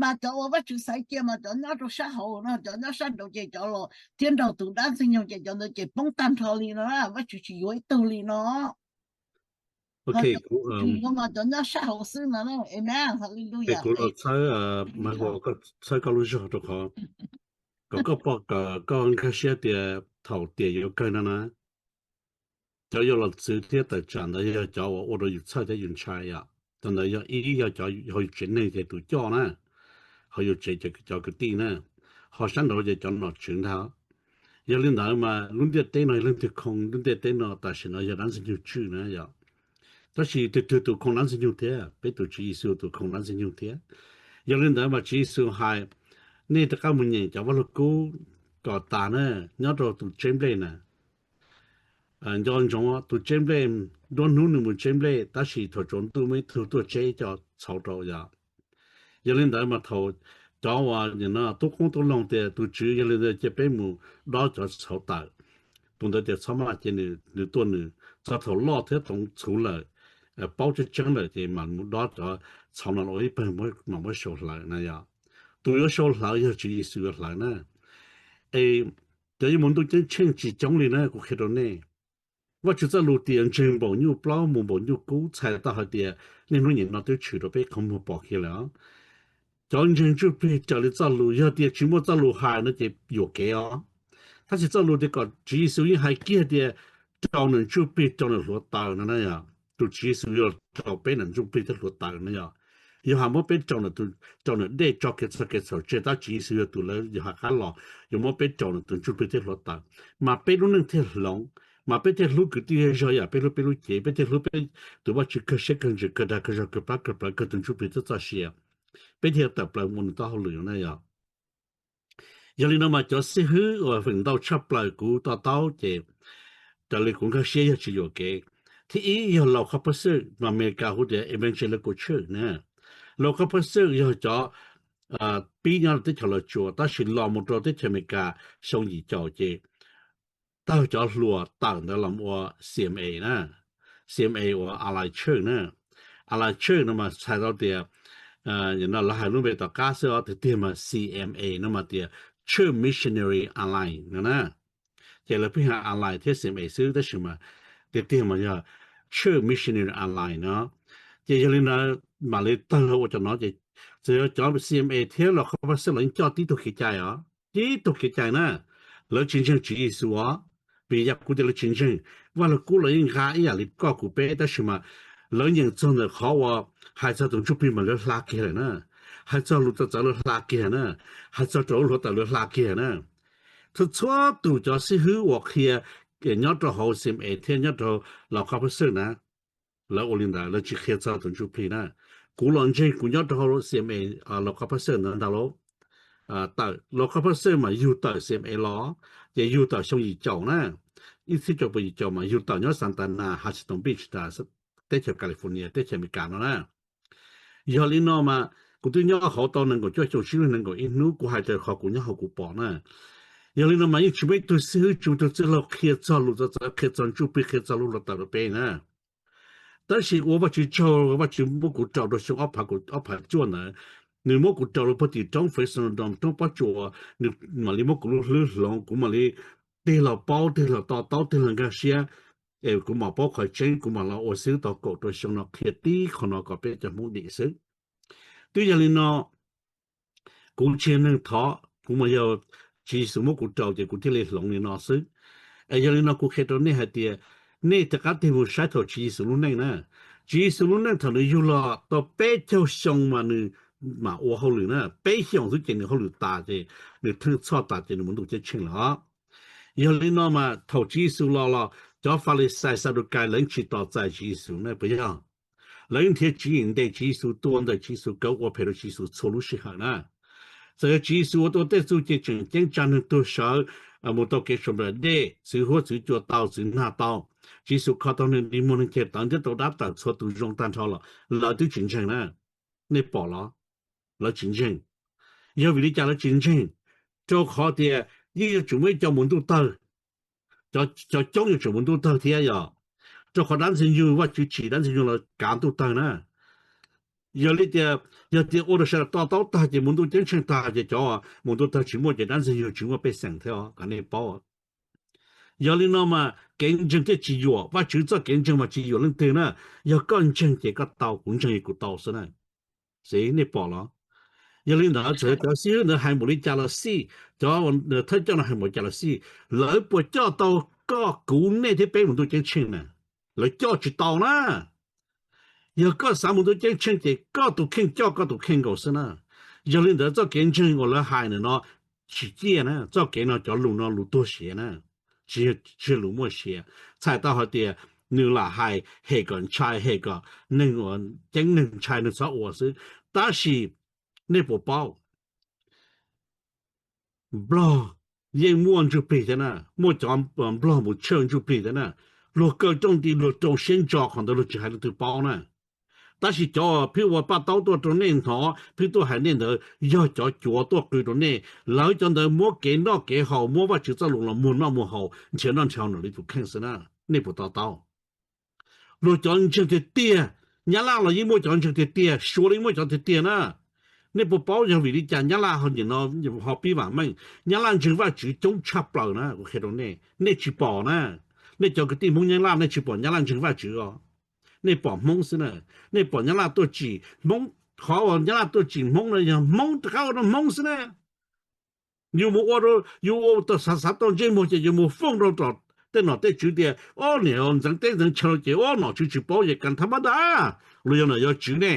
Mas cov uas Vajtswv xaiv cia mas cov nyob rau sab hauv no, cov nyob sab nraud ces cov los thiab nrog tus dab ntxwg nyoog ces cov ntawd ces poob tag nrho li no na, Vajtswv tsis yuav ib tug li no. Ho cov Tswv Yexus yuav mas cov nyob sab hauv xwb no. Amen, hallelujah. Kuv los txhawb, mas koj txhawb koj lub zog rau qhov kom koj pom, kom koj nkag siab tias thaum tiam yuav kawg no na, cov yuav los txwv thiab tawm tsam ntawd yog cov uas ua rau yus txhawj thiab yus ntshai yom. Cov ntawd yog ib yog cov hauv yus tsev neeg ces tus coj na, hauv yus tsev cov kwv tij na, ho sab nraud ces cov nom tswv ntag. Yog li ntawd mas lub ntiaj teb no yog leej twg khoo lub ntiaj teb no? Tam sim no yog dab ntxwg nyoog tswj na yom. Tab sis twg twg tus khoo dab ntxwg nyoog thiab? Peb tus Tswv Yexus tus khoo dab ntxwg nyoog thiab. Yog li ntawd mas Tswv Yexus hais, nej rov qab mus nyeem cov vaj lug kub kom tas na, nyob rau tus tseb nplej na. Nco ntsoov, tus tseb nplej, nruab hnub nws mus tseb nplej tab sis thaum tsaus ntuj muaj ib tug tuaj tseb cov txhauv rau yom. Yog li ntawd mas thaum cov uas tub qoob tub loo tias tus tswv yog li ntawd cia peb mus dob cov txhauv tawm, tus ntawd tias txhob maj, cia nws tuaj nws txog thaum loj thiab toov txhuv lawm, paub tseeb tseeb lawm ces mam mus dob cov txhauv no los ua ib pawg mam muab sau hlawv na yom. Tus yuav sau hlawv yog Tswv Yexus yuav hlawv na. Es cov yuav mus ntuj ceeb tsheej tsis coob li na, kuv qhia rau nej. Vajtswv txoj lus tias ntseeg npaum nyuj plaub mus npaum nyuj kub txhais tau hais tias niaj hnub nim no twb tshwm rau peb qhov muag pom kiag lawm os. Cov ntseeg ntsuj plig raws li txoj lus, yog tias tsis muaj txoj lus hais no ces yuam kev os. Tab sis txoj lus tias kom Tswv Yexus yeej hais kiag tias rau nws ntsuj plig rau nws hluav taws no na yom. Tus Tswv Yexus yuav rau peb nws ntsuj plig thiab hluav taws no yom. Yog hais muab peb rau nws dej tso kev txhaum kev txhaum tseg, tab Tswv Yexus yog tus lawv yog hais qab los yuav muab peb rau nws tus ntsuj plig thiab hluav taws, mas peb lub neej thiaj hloov, mas peb thiaj hlub kwv tij zej zog yam peb hlub peb lub cev, peb thiaj hlub peb tus Vajtswv kawg siab kawg ntsws kawg dag kawg zog kawg plab kawg plawv kawg tus ntsuj plig thiab txoj sia, peb thiaj tawm plaws ua nws txoj hauj lwm na yom. Yog li no mas cov xib hwb uas feem ntau tshaj plaws kuv to taub ces raws li kuv nkag siab yog tsis yuam kev. Thib ib yog Laus Koj Pab Xwj, mas Amelikas hu tias Evangelical Church na. Laus Koj Pab Xwj yog cov pib nyob teb chaws Los Tsuas tab sis los mus rau teb chaws Amelikas xyoo yim caum ces tawg cov hluas tawm ntawd los ua C M A na, C M A uas Allied Church na. Allied Church no mas txhais tau tias, no lawv hais lub npe tom qab xwb os, tiag tiag mas C M A no mas tias Church Missionary Allied no na. Ces lawv pheej hais Allied thiab C M A xwb tab sis mas tiag tiag mas yog Church Missionary Allied no. Ces yog li ntawd mam li tawg los ua cov no ces txawm yog cov C M A thiab Laus Koj Pab Xwj los yeej coj tib tug kev cai os, tib tug kev cai na. Lawv tsis ntseeg Tswv Yexus os, vim yam kuv tias lawv tsis ntseeg, Vaj Lug Kub los yeej nqa ib yam li koj kuv peb tab sis mas lawv nyeem txog ntawm qhov uas hais txog tus ntsuj plig mas lawv hla kiag lawm na, hais txog lus txawv txawv lawv hla kiag na, hais txog rau lub hluav taws lawv hla kiag na. Txhua txhua tus cov xib hwb uas qhia nyob rau hauv C M A thiab nyob rau Laus Koj Pab Xwj na, lawv ua li ntawd, lawv tsis qhia txog tus ntsuj plig na. Kuv los ntseeg kuv nyob rau hauv C M A Laus Koj Pab Xwj ntawd ntag lauj. Tawm Laus Koj Pab Xwj mas yug tawm C M A los, ces yug tawm xyoo yim caum na, ib txhiab cuaj puas yim caum mas yug tawm nyob Santa Ana, Huntington Beach, teb chaws California, teb chaws Amelikas no na. Yog li no mas kuv twb nyob hauv tau nees nkaum cuaj xyoo, sib nrog nees nkaum ib hnub, kuv hais raws qhov kuv nyob hauv kuv pom na. Yog li no mas yeej tsis muaj ib tug xib hwb, tsis muaj ib tug txwj laug qhia txog lus txawv txawv, qhia txog ntsuj plig, qhia txog lus los tawm rau peb na. Tab sis ua Vajtswv tsaug, Vajtswv muab kuv raus rau xyoo ob phav, ob phav cuaj ntawd, nws muab kuv raus rau puag tim roob Fresno Dom, roob pob tsuas, nws mam li muab kuv lub hlwb hloov, kuv mam li tig los paub, tig los to taub, tig los nkag siab, es kuv mam paub qhov tseeb, kuv mam los ua xib hwb tau kaum rau xyoo no qhia tib qho no kom peb cov Hmoob dim xwb. Twb yog li no, kuv tsis yog neeg thov, kuv mas yog Tswv Yexus muab kuv raus ces kuv thiaj li hloov li no xwb. Es yog li no kuv qhia rau nej hais tias nej rov qab tig mus saib thaum Tswv Yexus lub neej na. Tswv Yexus lub neej thaum nws yug los tau peb caug xyoo mas nws mam ua hauj lwm na, peb xyoos xwb ces nws hauj lwm tas ces nws theej txhoj tas ces nws mus ntuj ceeb tsheej lawm os. Yog li no mas thaum Tswv Yexus los los cov Falixais Xadukais lawv tsis tos txais Tswv Yexus na puas yog? Lawv nrhiav tswv yim ntes Tswv Yexus, tua ntawm Tswv Yexus, kaw ua phem rau Tswv Yexus txhua lub sij hawm na. Txawm yog Tswv Yexus ua tau tej txuj ci tseem ceeb tsa neeg tuag sawv mus tau kev suav nplaim dej, txwv huab txwv cua tau, txwv nag tau, Tswv Yexus kho tau neeg dig muag neeg ceg tawv, ntiab tau dab tawm, txhua tus zoo tag nrho los lawv twb tsis ntseeg na. Nej pom los? Lawv tsis ntseeg. Yog vim li cas lawv tsis ntseeg? Rau qhov tias yeej yuav tsum muaj ib co mus ntuj tawg, cov coob yuav tsum mus ntuj tawg thiab yog, rau qhov dab ntxwg nyoog Vajtswv tsim dab ntxwg nyoog los kav ntuj tawg na. Yog li tias, yog tias ua rau sawv daws to taub tag ces mus ntuj ceeb tsheej tag ces cov mus ntuj tawg tsis muaj ces dab ntxwg nyoog tsis muaj pej xeem thiab os, kom nej paub. Yog li no mas kev ntseeg thiaj tsis yuam, Vajtswv txoj kev ntseeg mas tsis yuam leej twg na. Yog koj ntseeg ces koj tau, kuv ntseeg kuv tau xwb na. Xij, nej pom los? Yog li ntawd txawm cov xib hwb ntawd hais npaum li cas los xij, cov thawj coj no hais npaum li cas los xij, lawv puas coj tau koj kuv nej thiab peb mus ntuj ceeb tsheej na? Lawv coj tsis tau na. Yog koj xav mus ntuj ceeb tsheej ces koj tus kheej coj koj tus kheej nkaus xwb na. Yog li ntawd txoj kev ntseeg uas lawv hais ntawm no tsis ciaj na, txoj kev no cov lus no lus tuag siav na, tsis, tsis yog lus muaj sia. Txhais tau hais tias nws lam hais hem kom ntshai, hem kom neeg uas ceeb neeg ntshai neeg txhob ua xwb. Tab sis nej puas paub, Nplog yeej muaj ntsuj plig thiab na, muaj cov Nplog mus tshawj ntsuj plig thiab na. Luag kaw rooj nti luag rau siab ntso qhov ntawd luag tsis hais leej twg paub na. Tab sis cov pheej ua paj taub tuaj rau nej hnov, pheej tuaj hais nej ntawd yog cov cuav tuaj qw rau nej. Lawv cov ntawd muab kev noj kev haus, muab Vajtswv txoj lus los muag noj muag haus, nrhiav noj nrhiav haus ntawm lawv tus kheej xwb na. Nej puas to taub? Luag cov ntseeg tiag tiag, Nyab Laj los yeej muaj cov ntseeg tiag tiag, Suav los yeej muaj cov tiag tiag na. Nej puas paub yog vim li cas Nyab Laj ho nim no ho pib vam meej? Nyab Laj ntseeg Vajtswv coob tshaj plaws na, kuv qhia rau nej, nej tsis pom na. Nej cov kwv tij Hmoob Nyab Laj nej tsis pom Nyab Laj ntseeg Vajtswv os. Nej pom Hmoob xwb na. Nej pom Nyab Laj tuaj tsim Hmoob, qhov uas Nyab Laj tuaj tsim Hmoob no yog Hmoob rov qab ua rau Hmoob xwb na. Yus mus ua, yus ua xav xav tau ntsej muag ces yus mus fooj rau tom tej nom tej tswv tias, o, niam ntxeev teb ntxeev chaw ces, o, nom tswv tsis paub ces kas thab mab da, luag yog nom yog tswv ne.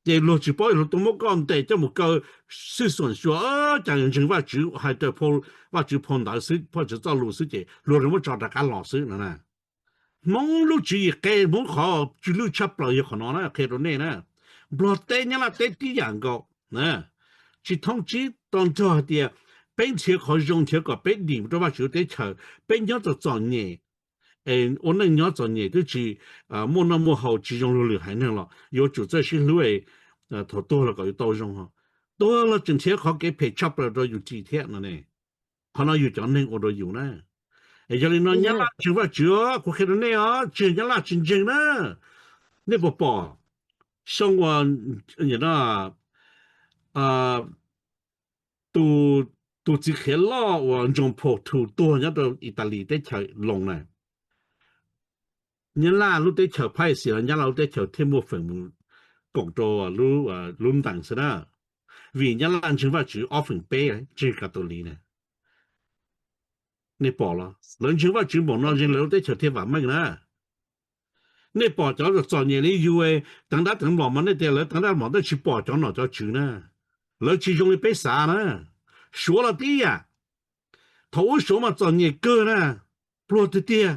Ces luag tsis paub luag tuaj muab koj ntes coj mus kaw xwj xuam xyuas, cas ntseeg Vajtswv hais raws Vajtswv phau ntawv xwb, Vajtswv txoj lus xwb ces luag muab tso rov qab los xwb no na. Hmoob lub tswv yim qe, Hmoob qhov tswv lwj tshaj plaws yog qhov no na, qhia rau nej na. Nplog teb Nyab Laj teb tib yam nkaus na. Tsis thoob tsib to nrog hais tias peb nrhiav qhov zoo nrhiav kom peb dim rau Vajtswv teb chaws, peb nyob txom txom nyem, ua neej nyob txom nyem twb tsis muaj noj muaj haus, tsis zoo luag lwm haiv neeg los yuav tsum txawj sib hlub, thaum tuag los kom yuav tau zoo. Tuag los tseem nrhiav qhov kev phem tshaj plaws rau yus ris thiab no ne. Qhov no yus cov neeg ua rau yus na. Es yog li no Nyab Laj ntseeg Vajtswv os, kuv qhia rau nej os, tsis yog Nyab Laj tsis ntseeg na. Nej puas pom xyoo uas tus, tus txiv qhiav loj uas Ntsoo Phau Thu tuag nyob rau Italis teb chaws Loos na, Nyab Laj lub teb chaws Phab Exis los Nyab Laj lub teb chaws thiaj muaj feem mus koom rau lub ntees xwb na. Vim Nyab Laj ntseeg Vajtswv ob feem peb ntseeg Kav Tos Liv na. Nej pom los? Lawv ntseeg Vajtswv npaum no ntseeg lawv lub teb chaws thiaj vam meej na. Nej pom cov txom nyem li yus teev dab teev mlom mas nej tias lawv teev dab mlom, nej tsis pom cov nom cov tswv na. Lawv tsis zoo li peb xav na. Suav los tib yam, thaum ub Suav mas txom nyem kawg na, pluag tiag tiag.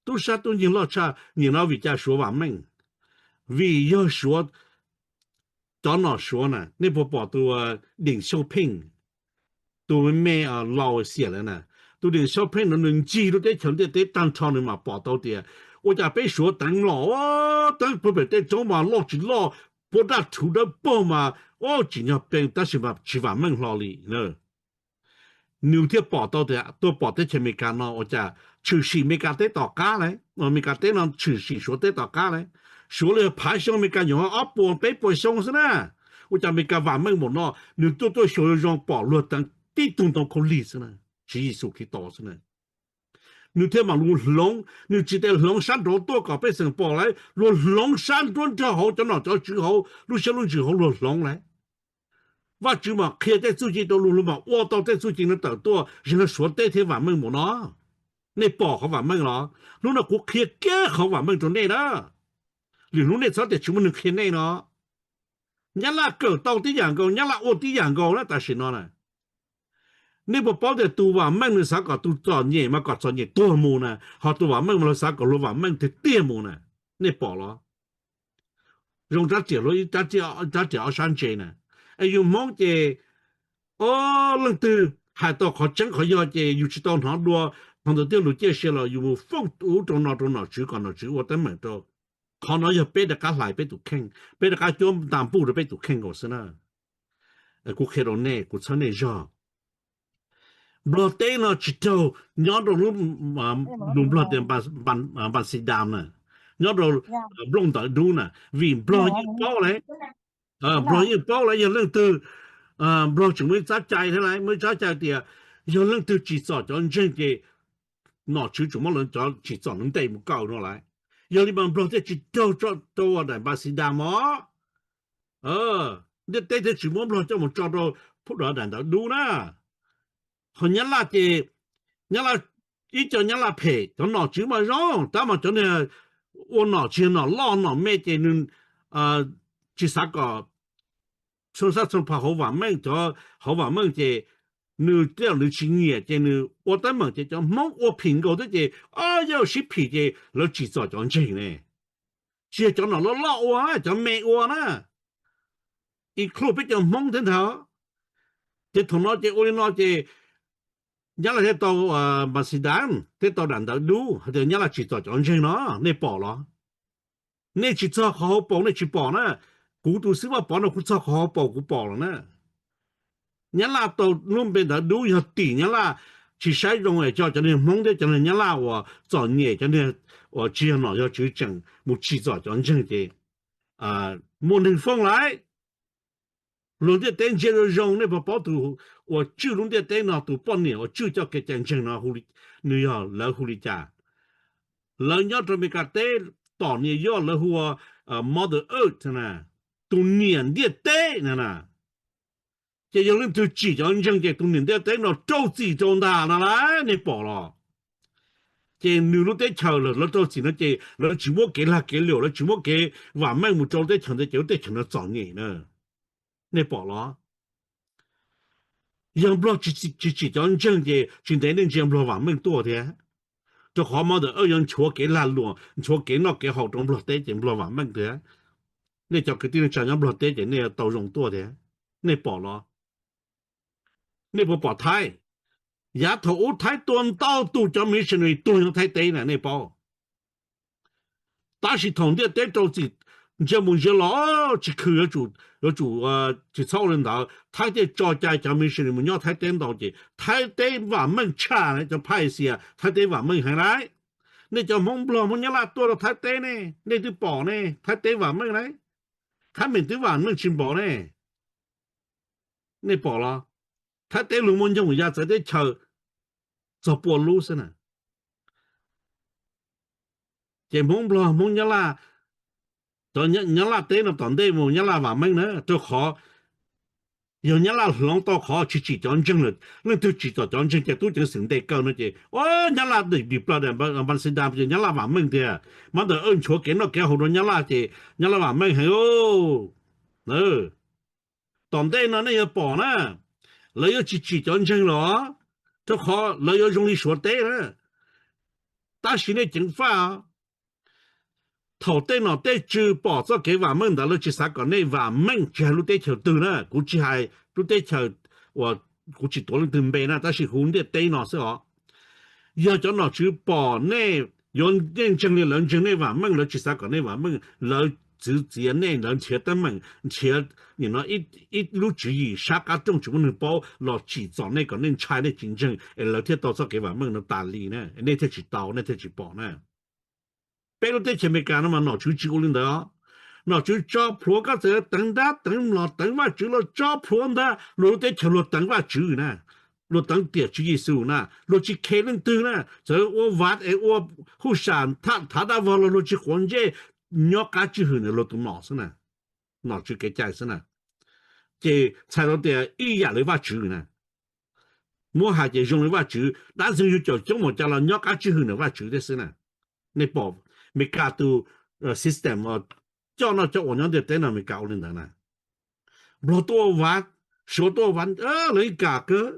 Tub sab tub nyeeg loj tshaj, nim no vim cas Suav vam meej? Vim yog Suav, cov nom Suav na, nej puas pom tus Deem Xyauj Pheej, tus me laus xiam lawm na, tus Deem Xyauj Pheej no nws ncig lub teb chaws ntiaj teb tag nrho nws mam pom tau tias ua cas peb Suav teev mlom, teev puag pem tej roob mas loj tsis loj, puag daj rhuv dawb paug mas, o, tsim nyog peem tab sis mas tsis vam meej hlo li na. Nws thiaj pom tau tias tuaj pom teb chaws Amelikas no ua cas tshwm sim Amelikas teb tom qab lawm, Amelikas teb no tshwm sim Suav teb tom qab lawm. Suav los yog phav xyoo, Amelikas nyuam qhuav ob puas peb puas xyoo xwb na. Ua cas Amelikas vam meej npaum no, nws tuaj tuaj xyuas zoo zoo pom luag teev tib tug ntoo khaub lig xwb na, Tswv Yexus Khetos xwb na. Nws thiaj mam lug hloov, nws tsis tas hloov sab nraud tuaj kom pej xeem pom lawm, luag hloov sab nruab nrog hauv cov nom cov tswv hauv lub siab lub ntsws hauv luag hloov lawm. Vajtswv mam qhia tej txuj ci rau luag, luag mam ua tau tej txuj ci no tawm tuaj, zeeg no Suav teb thiaj vam meej npaum no. Nej pom qhov vam meej los? Hnub no kuv qhia kiag qhov vam meej rau nej na. Lwm hnub nej txhob tias tsis muaj neeg qhia nej no. Nyab Laj kawm tau tib yam nkaus, Nyab Laj ua tib yam nkaus na tam sim no na. Nej puas paub tias tus vam meej nws xav kom tus txom nyem mas kom txom nyem tuag mus na, ho tus vam meej mas luag xav kom luag vam meej tiag tiag mus na. Nej pom los? Zoo rab riam luag ib rab riam ob sab ntse na. Es yus Hmoob ces, o, leej twg hais tau qhov tseeb qhov yog ces yus tsis tau hnov dua, qhov ntawd thiaj lus ciaj sia los yus mus foob ub rau no rau nom tswv kom nom tswv ua teeb meem rau. Qhov no yog peb rov qab hlais peb tus kheej, peb rov qab cuab nta npuj rau peb tus kheej nkaus xwb na. Kuv qhia rau nej, kuv txhawb nej zog. Nplog teb no tsis raug nyob rau lub, lus Nplog tias Npanxidam na, nyob rau nplooj ntawv dub na, vim Nplog yeej paub lawm, Nplog yeej paub lawm yog leej twg, Nplog tseem muaj ib tsab cai thiab lauj, muaj ib tsab cai tias yog leej twg tsim txom cov ntseeg ces nom tswv tseem muab lawv cov tsim txom no ntes mus kaw no lauj. Yog li mas Nplog thiaj tsis raug tso rau daim Npanxidam os. Ntiaj teb thiaj tsis muab Nplog coj mus tso rau daim ntawv dub na. Ho Nyab Laj ces, Nyab Laj, ib co Nyab Laj phem, cov nom tswv mas zoo, tab mas cov niag ua nom tsis yog nom loj nom me ces nws tsis xav kom txhua sab txhua pha hauv vam meej, cov hauv vam meej ces nws tej zaum nws tsis nyiam ces nws ua teeb meem ces cov Hmoob ua phim nkaus thiab ces, o, yog sib phim ces lawv tsim txom cov ntseeg ne. Tsis yog cov nom loj loj ua, cov me ua na, include peb cov Hmoob thiab ntag. Ces thaum no ces ua li no ces Nyab Laj thiaj tau Npanxidam, thiaj tau daim ntawv dub hais tias Nyab Laj tsim txom cov ntseeg no, nej pom los? Nej tsis txog qhov hauv paus nej tsis pom na. Kuv tus xib hwb Vaj Pov no kuv txog qhov hauv paus kuv pom lawm na. Nyab Laj tau lub npe ntawv dub yog tim Nyab Laj tsis saib zoo es coj cov niag Hmoob thiab cov niag Nyab Laj uas txom nyem, cov niag uas tsis yog nom yog tswv tseem mus tsim txom cov ntseeg ces muaj neeg foob lawm. Luag ntiaj teb ntsia zoo zoo, nej puas paub tus uas tswj lub ntiaj teb no, tus poj niam uas tswj coj kev cai ntseeg no, nws yog lawv hu li cas? Lawv nyob rau Amelikas teb tom New York lawv hu ua Mother Earth na, tus niam ntiaj teb na na. Ces yog leej twg tsim cov ntseeg ces tus niam ntiaj teb no raug txim rau ntag no lauj, nej pom los? Ces nws lub teb chaws lawv raug txim no ces lawv tsis muab kev lag kev luam, lawv tsis muab kev vam meej mus rau lub teb chaws ntawd ces lub teb chaws no txom nyem na. Nej pom los? Yog Nplog tsis tsim cov ntseeg ces tsis ntev nej ntsia Nplog vam meej tuaj thiab. Rau qhov Mother Earth yuav nchuav kev lag luam, nchuav kev noj kev haus rau Nplog teb ces Nplog vam meej thiab. Nej cov kwv tij neej tsa nyob Nplog teb ces nej yuav tau zoo tuaj thiab. Nej pom los? Nej puas pom Thaib? Yav thaum ub Thaib tua ntau tus cov missionary tuag nyob Thaib teb na, nej paub. Tab sis thaum ntiaj teb rau txim, ntsia mus ntsia los tsis khw, yuav tsum tsis txhob ua li ntawd, Thaib thiaj tso cai cov missionary mus nyob Thaib teb ntau ces Thaib teb vam meej tshaj cov phaj Axias, Thaib teb vam meej heev lauj. Nej cov Hmoob Nplog Hmoob Nyab Laj tuaj rau Thaib teb ne, nej twb pom ne, Thaib teb vam meej lauj. Thaib meem twb vam meej tsis npaum ne. Nej pom los? Thaib teb luag muaj nyoog ya txawv teb chaws txog pua lub xwb na. Ces Hmoob Nplog Hmoob Nyab Laj, cov Nyab Laj teb no tom ntej mus Nyab Laj vam meej na, rau qhov yog Nyab Laj hloov tau qhov tsis tsim cov ntseeg lawm, leej twg tsim txom cov ntseeg ces tub ceev xwm ntes kaw no ces, o, Nyab Laj dim dim plaws daim Npanxidam ces Nyab Laj vam meej tiag. Mab ntawm nchuav kev noj kev haus rau Nyab Laj ces Nyab Laj vam meej heev. Tom ntej no nej yuav pom na, lawv yuav tsis tsim cov ntseeg los, rau qhov lawv yuav zoo li Suav teb na. Tab sis nej ceev faj, thaum tej nom tej tswv pom txoj kev vam meej ntawd lawv tsis xav kom nej vam meej, tsis hais lub teb chaws twg na, kuv tsis hais lub teb chaws uas kuv tsis tuav leej twg npe na, tab sis hu ntiaj teb no xwb os. Yog cov nom tswv pom nej yuav nej ntseeg li lawv ntseeg nej vam meej, lawv tsis xav kom nej vam meej, lawv txwv txiav nej, lawv nrhiav teeb meem, nrhiav nim no ib lub tswv yim sab qab rooj tsis muaj neeg paub los tsim txom nej kom nej ntshai nej tsis ntseeg es lawv thiaj tau txoj kev vam meej no tas li na, nej thiaj tsis tau, nej thiaj tsis pom na. Peb lub teb chaws Amelikas no mas nom tswv tsis ua li ntawd os. Nom tswv tso plhuav koj txawm teev ntab teev mlom teev Vajtswv los tso plhuav ntag, luag lub teb chaws luag teev Vajtswv na, luag teev tiam tswv Yexus na, luag tsis khe leej twg na, txawm ua vav es ua huj sam thav dab vog los luag tsis quav ntsej, nyob qab tswj hwm ntawm luag tus nom xwb na, nom tswv kev cai xwb na. Ces txhais tau tias ib yam li Vajtswv na, muab hais ces zoo li Vajtswv, dab ntxwg nyoog caum coob npaum cas los nyob qab tswj hwm ntawm Vajtswv thiab xwb na. Nej pom Amelikas tus system coj noj coj ua nyob ntiaj teb no Amelikas ua li ntawd na. Nplog tuaj ua vav, Suav tuaj ua vav, lawv yeej kam kawg,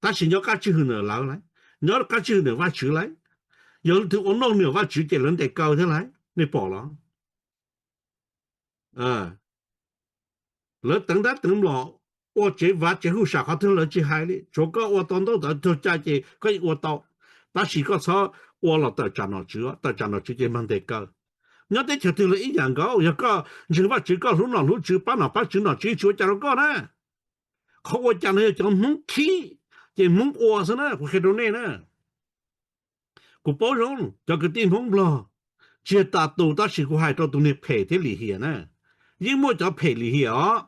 tab sis nyob qab tswj hwm ntawm lawv lauj, nyob qab tswj hwm ntawm Vajtswv lauj. Yog leej twg ua noj nws Vajtswv ces lawv ntes kaw thiab lauj, nej pom los? Lawv teev ntab teev mlom, ua tsev vav tsev huj sam qhov twg lawv tsis hais li, tsuav koj ua tau ntaub ntawv raug cai ces koj yeej ua tau. Tab sis koj txhob ua los tawm tsam nom tswv, tawm tsam nom tswv ces mag ntes kaw. Nyob teb chaws twg los ib yam nkaus, yog koj ntseeg Vajtswv koj hlub nom hlub tswv pab nom pab tswv nom tswv tsis ua cas rau koj na. Qhov ua cas no yog cov Hmoob khib ces Hmoob ua xwb na, kuv qhia rau nej na. Kuv paub zoo cov kwv tij Hmoob Nplog, tsis yog tas tus tab sis kuv hais rau tus niag phem thiab lim hiam na. Yeej muaj cov phem lim hiam os.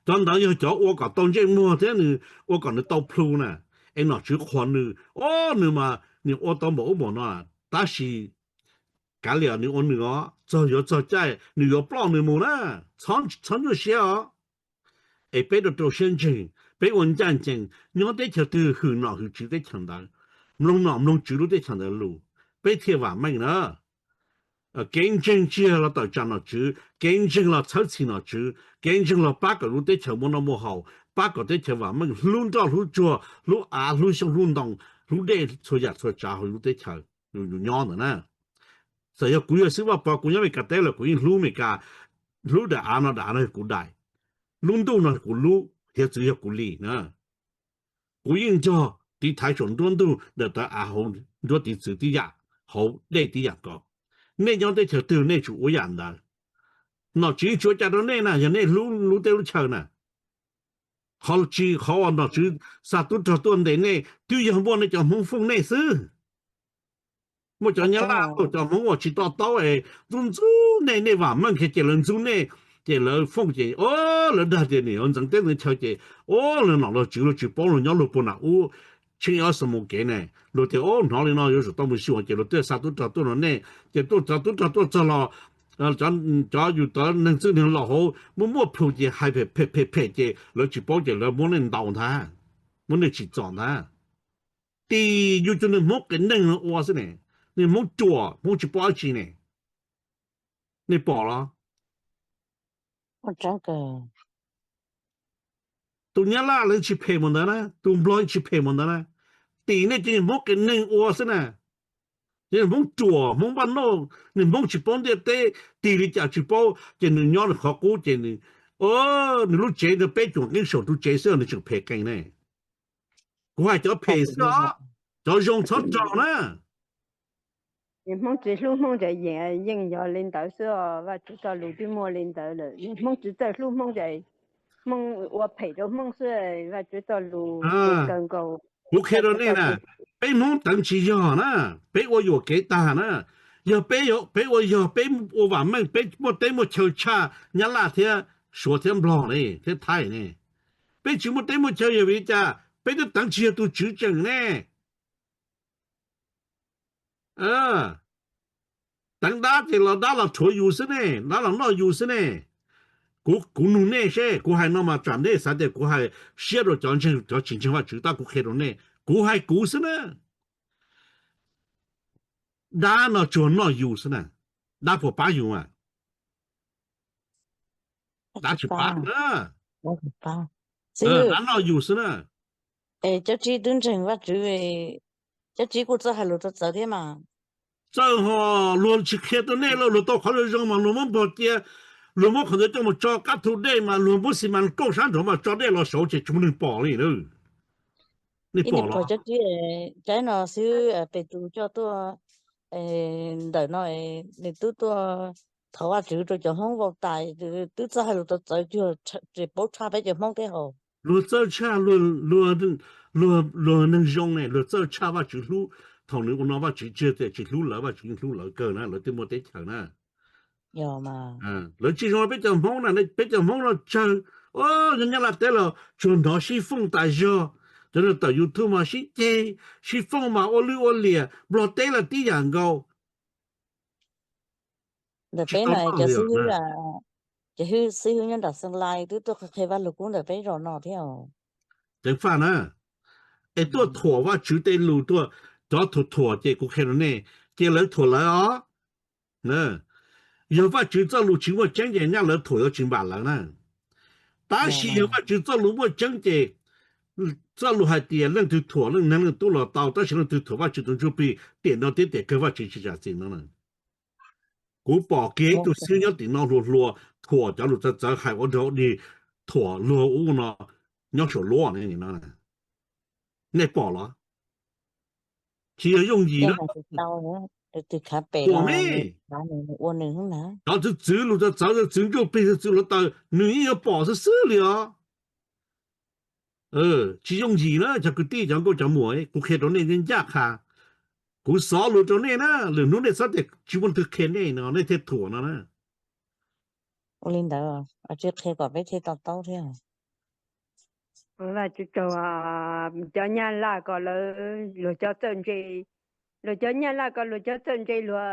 Cov ntawd yog cov ua kom tau ntsej muag thiab nws ua kom nws tau plhu na. Es nom tswv qhuas nws, o, nws mas nws ua tau npaum ub npaum no, tab sis kav liam nws ua nws os, txog yuav txog caij nws yuav ploj nws mus na. Txhob nyuaj siab os. Es peb rau rau siab ntseeg, peb ua ncaj ncees, nyob teb chaws twg hwm nom hwm tswv teb chaws ntawd, mloog nom mloog tswv lub teb chaws ntawd lus, peb thiaj vam meej na. Kev ntseeg tsis yog los tawm tsam nom tswv, kev ntseeg los txhawb txhim nom tswv, kev ntseeg los pab kom lub teb chaws muaj noj muaj haus, pab kom teb chaws vam meej, hlub nroj hlub tsuag, hlub av hlub xyoob hlub ntoo, hlub dej txhua yam txhua tsav hauv lub teb chaws yus nyob ntawd na. Txawm yog kuv yog xib hwb Vaj Pov, kuv nyob Meskas teb los kuv yeej hlub Meskas, hlub daim av no, daim av no yog kuv daim, lub ntuj no kuv lub, hiav txwv yog kuv li na. Kuv yeej nrog tiv thaiv saum nruab ntug daim tawv av hauv nruab tiv txwv tib yam, hauv dej tib yam nkaus. Nej nyob teb chaws twg nej tsum ua yam ntawd. Nom tswv yeej tsis ua cas rau nej na, yog nej hlub lub teb lub chaw na. Qhov tsis, qhov uas nom tswv xa tub rog tuaj ntes nej twb yog muaj nej cov Hmoob fooj nej xwb. Muaj cov Nyab Laj, muaj cov Hmoob uas tsis to taub es ntxub ntxub nej, nej vam meej kiag ces lawv ntxub nej, ces lawv fooj ces, o, lawv dag tias nim yuav ntxeev teb ntxeev chaw ces, o, luag nom luag tswv luag tsis paub luag nyob luag puag nram ub, tsheej ob xo mus kev ne, luag tias, o, hnov li no yuav tsum tau mus xyuas ces luag thiaj xa tub rog tuaj no nej, ces tuaj cov tub rog tuaj txog los cov yus cov neeg txwj neeg laus hauv muaj muaj plhu ces hais phem phem phem ces lawv tsis paub ces lawv muab nej ntaus ntag, muab nej tsim txom ntag. Tim yus cov neeg Hmoob qias neeg no ua xwb ne, neeg Hmoob ruam Hmoob tsis paub dab tsi ne, nej pom los? Tus Nyab Laj lawv tsis phem mus ntawd na, tus Nplog tsis phem mus ntawd na, tim nej cov neeg Hmoob qias neeg ua xwb na. Cov neeg Hmoob ruam Hmoob npaj noj, neeg Hmoob tsis paub ntiaj teb, tig li cas tsis paub ces nws nyob nws qhov qub ces nws, nws lub tsev nws peb cuam qeeb saum tus tsev xwb nws tseem phem qees ne. Kuv hais cov phem xwb os, cov zoo txhob raug na. Hmoob tsis hlub Hmoob ces yeej yog li ntawd xwb os, Vajtswv txoj lus twb muaj li ntawd lawm. Hmoob tsis txawj hlub Hmoob ces Hmoob ua phem rau Hmoob xwb, Vajtswv txoj lus kawg nkaus. Kuv qhia rau nej na, peb Hmoob teev tsis yog na, peb ua yuam kev tag na. Yog peb, peb ua, yog peb ua vam meej, peb muaj teb muaj chaw tshaj Nyab Laj thiab Suav thiab Nplog ne thiab Thaib ne. Peb tsis muaj teb muaj chaw yog vim li cas? Peb twb teev tsis yog tus tswv tseem ne. Teev dab ces los dab los rhuav yus xwb ne, dab los noj yus xwb ne. Kuv, kuv nug nej seb, kuv hais no mas tsam nej xav tias kuv hais siab rau cov ntseeg, cov tsis ntseeg Vajtswv, tab kuv qhia rau nej, kuv hais kuv xwb na. Dab no tsuas noj yus xwb na, dab puas pab yus mas? Dab tsis pab na. Dab noj yus xwb na. Es cov tsib twb ntseeg Vajtswv, cov tsib kuj txawj hais lus txawv txawv thiab mas. Txawj ho, luag tsis qhia rau nej los luag tau qhov zoo zoo mas luag muab npog cia, luag muab qhov ntawd coj mus tso kab thu dej mas luag muab xi mas kauj sab nraud mas tso dej los saud ces tsis muaj neeg pom li na. Nej pom los? Cov tsib, cov no xwb, Petus coj tuaj ntawm no, nws twb tuaj thov Vajtswv rau cov Hmoob vau tais, twb txawj hais lus txawv txawv cuag tsis paub tshaj peb cov Hmoob thiab hos. Luag txawj tshaj, luag neeg zoo ne, luag txawj tshaj Vajtswv hlub. Thaum nws ua no Vajtswv tsis tias tsis hlub lawv, Vajtswv yeej hlub lawv kawg na, lawv twb muaj teb chaws na. Lawv tsis zoo peb cov Hmoob na, peb cov Hmoob no tsawg. Nyob Nyab Laj teb los tsuas hnov sib fooj tas zog, cov neeg tawm YouTube mas sib ceg, sib fooj mas ua lwj ua liam, Nplog teb los tib yam nkaus. Ntawm peb no cov xib hwb, cov xib hwb nyob nram Xeem Lais twb tuaj qhia Vaj Lug Kub ntawm peb zos no thiab. Ceev faj na, es tuaj thuam Vajtswv tej lus, tuaj cov thuam thuam ces kuv qhia rau nej, ces lawv thuam lawv os. Yog Vajtswv txoj lus tsis muaj tseeb ces nyaj lawv thuam yuav tsis npam lawv na. Tab sis yog Vajtswv txoj lus muaj tseeb ces txoj lus hais tias leej twg thuam leej neeg leej tub los tau, tab sis leej twg thuam Vajtswv tus Ntsuj Plig tiam no thiab tiam kawg Vajtswv tsis zam txim no na. Kuv pom kev ib tug xib hwb nyob tim no hluas hluas thuam cov lus txawv txawv hais ua dog dig, thuam luag ub no nyob saum luab no. Nej pom los? Tsis yog yooj yim na. Thuam me, cov txwv txwv lus txawv txawv, txwv Ntsuj Plig, txwv hluav taws, nws yeej yuav pom xwb xwb li os. Tsis yooj yim na cov kwv tij cov nkauj cov muam, kuv qhia rau nej ncaj qha. Kuv xov lus rau nej na, lwm hnub nej txhob tias tsis muaj leej twg qhia nej no nej thiaj thuam no na. Ua li ntawd, tsis qhia kom peb thiaj to taub thiab. Vaj tswv tsaug, cov Nyab Laj ko lawv luag cov txawj ntse, luag cov Nyab Laj ko luag cov txawj ntse luag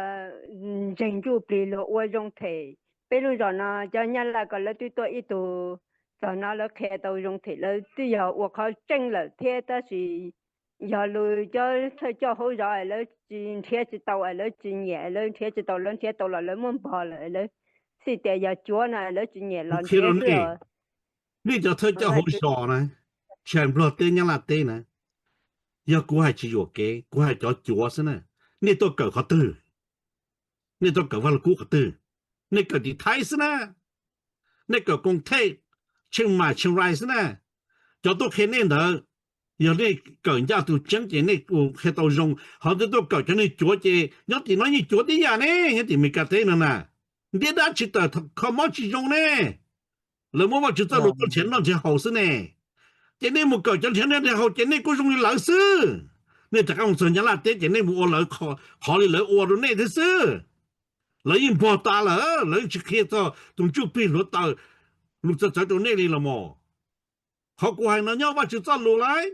ntseeg Ntsuj Plig luag ua zoo them. Peb lub zos no cov Nyab Laj ko lawv twb tuaj ib tug txog no lawv qhia tau zoo them, lawv twb yog ua qhov tseeb lawm thiab tab sis yog lus cov thawj coj hauv zos lawv tsis nrhiav tsis tau, lawv tsis nyiam, lawv nrhiav tsis tau, lawv nrhiav tau los lawv muab npog lawm, lawv xij tias yog cuav no lawv tsis nyiam los nrhiav xwb. Nej cov thawj coj hauv zos na, tsis hais Nplog teb Nyab Laj teb na, yog kuv hais tsis yuam kev, kuv hais cov cuav xwb na. Nej tuaj kawm qhov twg? Nej tuaj kawm Vaj Lug Kub qhov twg? Nej kawm tim Thaib xwb na, nej kawm Koom Thej, Tsheej Maim, Tsheej Rais xwb na. Cov tuaj qhia nej ntawd, yog nej kawm ncaj tus tseeb ces nej qhia tau zoo, ho nej tuaj kawm cov neeg cuav ces nyob tim no yeej cuav tib yam ne, nyob tim Meskas teb no na. Ntiab dab tsis tawm, kho mob tsis zoo ne. Lawv muab Vajtswv txoj lus tuaj nrhiav noj nrhiav haus xwb ne. Ces nej mus kawm cov nrhiav noj nrhiav haus ces nej kuj zoo li lawv xwb. Nej rov qab mus txog Nyab Laj teb ces nej mus ua lawv qhov li lawv ua rau nej thiab xwb. Lawv yeej npog tas lawm, lawv yeej tsis qhia txog tus Ntsuj Plig hluav taws lus txawv txawv rau nej li los mas. Qhov kuv hais no nyob Vajtswv txoj lus lauj.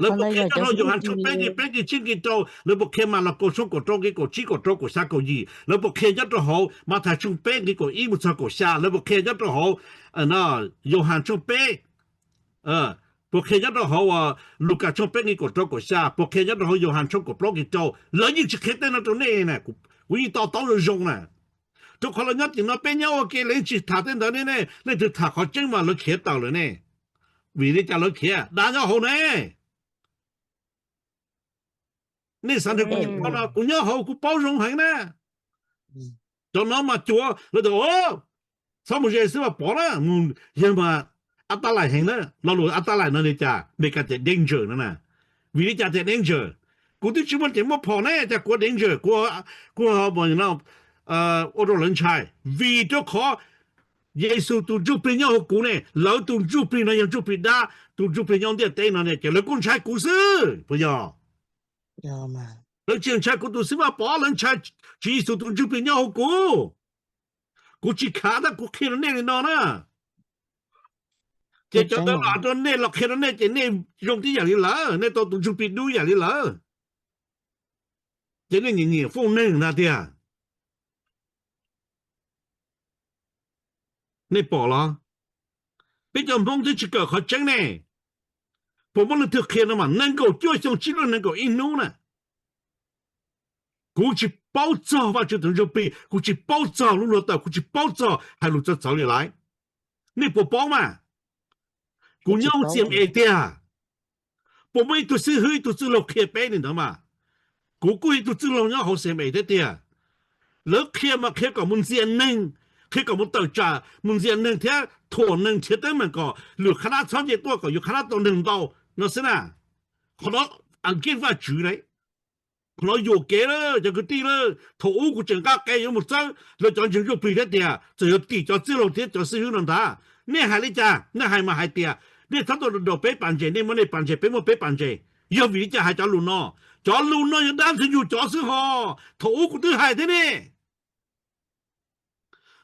Lawv puas qhia nyob rau Yauhas tshooj peb nqe peb nqe tsib nqe rau? Lawv puas qhia Malakaus tshooj kaum rau nqe kaum tsib kaum rau kaum xya kaum yim? Lawv puas qhia nyob rau hauv Mathais tshooj peb nqe kaum ib mus txog kaum xya? Lawv puas qhia nyob rau hauv Yauhas tshooj peb? Puas qhia nyob rau hauv Lukas tshooj peb nqe kaum rau kaum xya? Puas qhia nyob rau hauv Yauhas tshooj kaum plaub nqe rau? Lawv yeej tsis qhia tej no rau nej na. Kuv yeej to taub zoo zoo na. Rau qhov lawv nyob tim no, peb nyob ua ke lawv yeej tsis tham tej ntawd ne. Nej leej twg tham qhov tseeb mas lawv khiav tawm lawm ne. Vim li cas lawv khiav? Dab nyob hauv ne. Nej xav nrog kuv tham qhov no, kuv nyob hauv kuv paub zoo heev na. Cov no mas cuav, lawv tias txhob mus ze xwb mas pov na, mus yawg mas ab tab laim heev na. Lo lus ab tab laim no li cas? Meskas tias danger no na. Vim li cas tias danger? Kuv twb tsis muaj ceem muaj phom ne, cas kuv danger, kuv, kuv ua rau lawv ntshai? Vim rau qhov Yexus tus Ntsuj Plig nyob hauv kuv ne. Lawv tus ntsuj plig no yog ntsuj plig dab, tus ntsuj plig nyob ntiaj teb no ne, ces lawv kuj ntshai kuv xwb, puas yog? Lawv tsis ntshai kuv tus xib fab pov, lawv ntshai Tswv Yexus tus Ntsuj Plig nyob hauv kuv. Kuv tsis khav tab kuv qhia rau nej li no na. Ces cov ntawd los rau nej, los qhia rau nej ces nej zoo tib yam li lawv, nej tau tus ntsuj plig dub yam li lawv. Ces nej nyiam nyiam fooj neeg ntag tiag. Nej pom los? Peb cov Hmoob twb tsis kawm qhov tseeb ne. Puas muaj leej twg qhia no mas nees nkaum cuaj xyoo tsib lub nees nkaum ib hnub na. Kuv tsis paub txog Vajtswv tus ntsuj plig, kuv tsis paub txog lub luag tawm, kuv tsis paub txog hais lus txawv txawv li lawv. Nej puas paub mas? Kuv nyob hauv C M A tiag. Puas muaj ib tug xib hwb ib tug txwj laug qhia peb li ntawd mas? Kuv kuj ib tug txwj laug nyob hauv C M A thiab tiag. Lawv qhia mas qhia kom mus ntxias neeg, qhia kom mus tawm tsam mus ntxias neeg thiab thuam neeg nrhiav teeb meem kom lwm qhab nab txhob nce tuaj kom yus qhab nab tau neeg ntau no xwb na. Qhov no against Vajtswv lauj. Qhov no yuam kev lawm cov kwv tij lawm. Thaum ub kuv tseem nqa qe yuav mus txeeb lawv cov ntseeg ntsuj plig thiab tias txawm yog tim cov txwj laug thiab cov xib hwb no ntag. Nej hais li cas? Nej hais mas hais tias nej txhob tuaj daus peb pas ntses, nej muaj nej pas ntses, peb muaj peb pas ntses. Yog vim li cas hais cov lus no? Cov lus no yog dab ntxwg nyoog cov xwb hos. Thaum ub kuv twb hais thiab ne.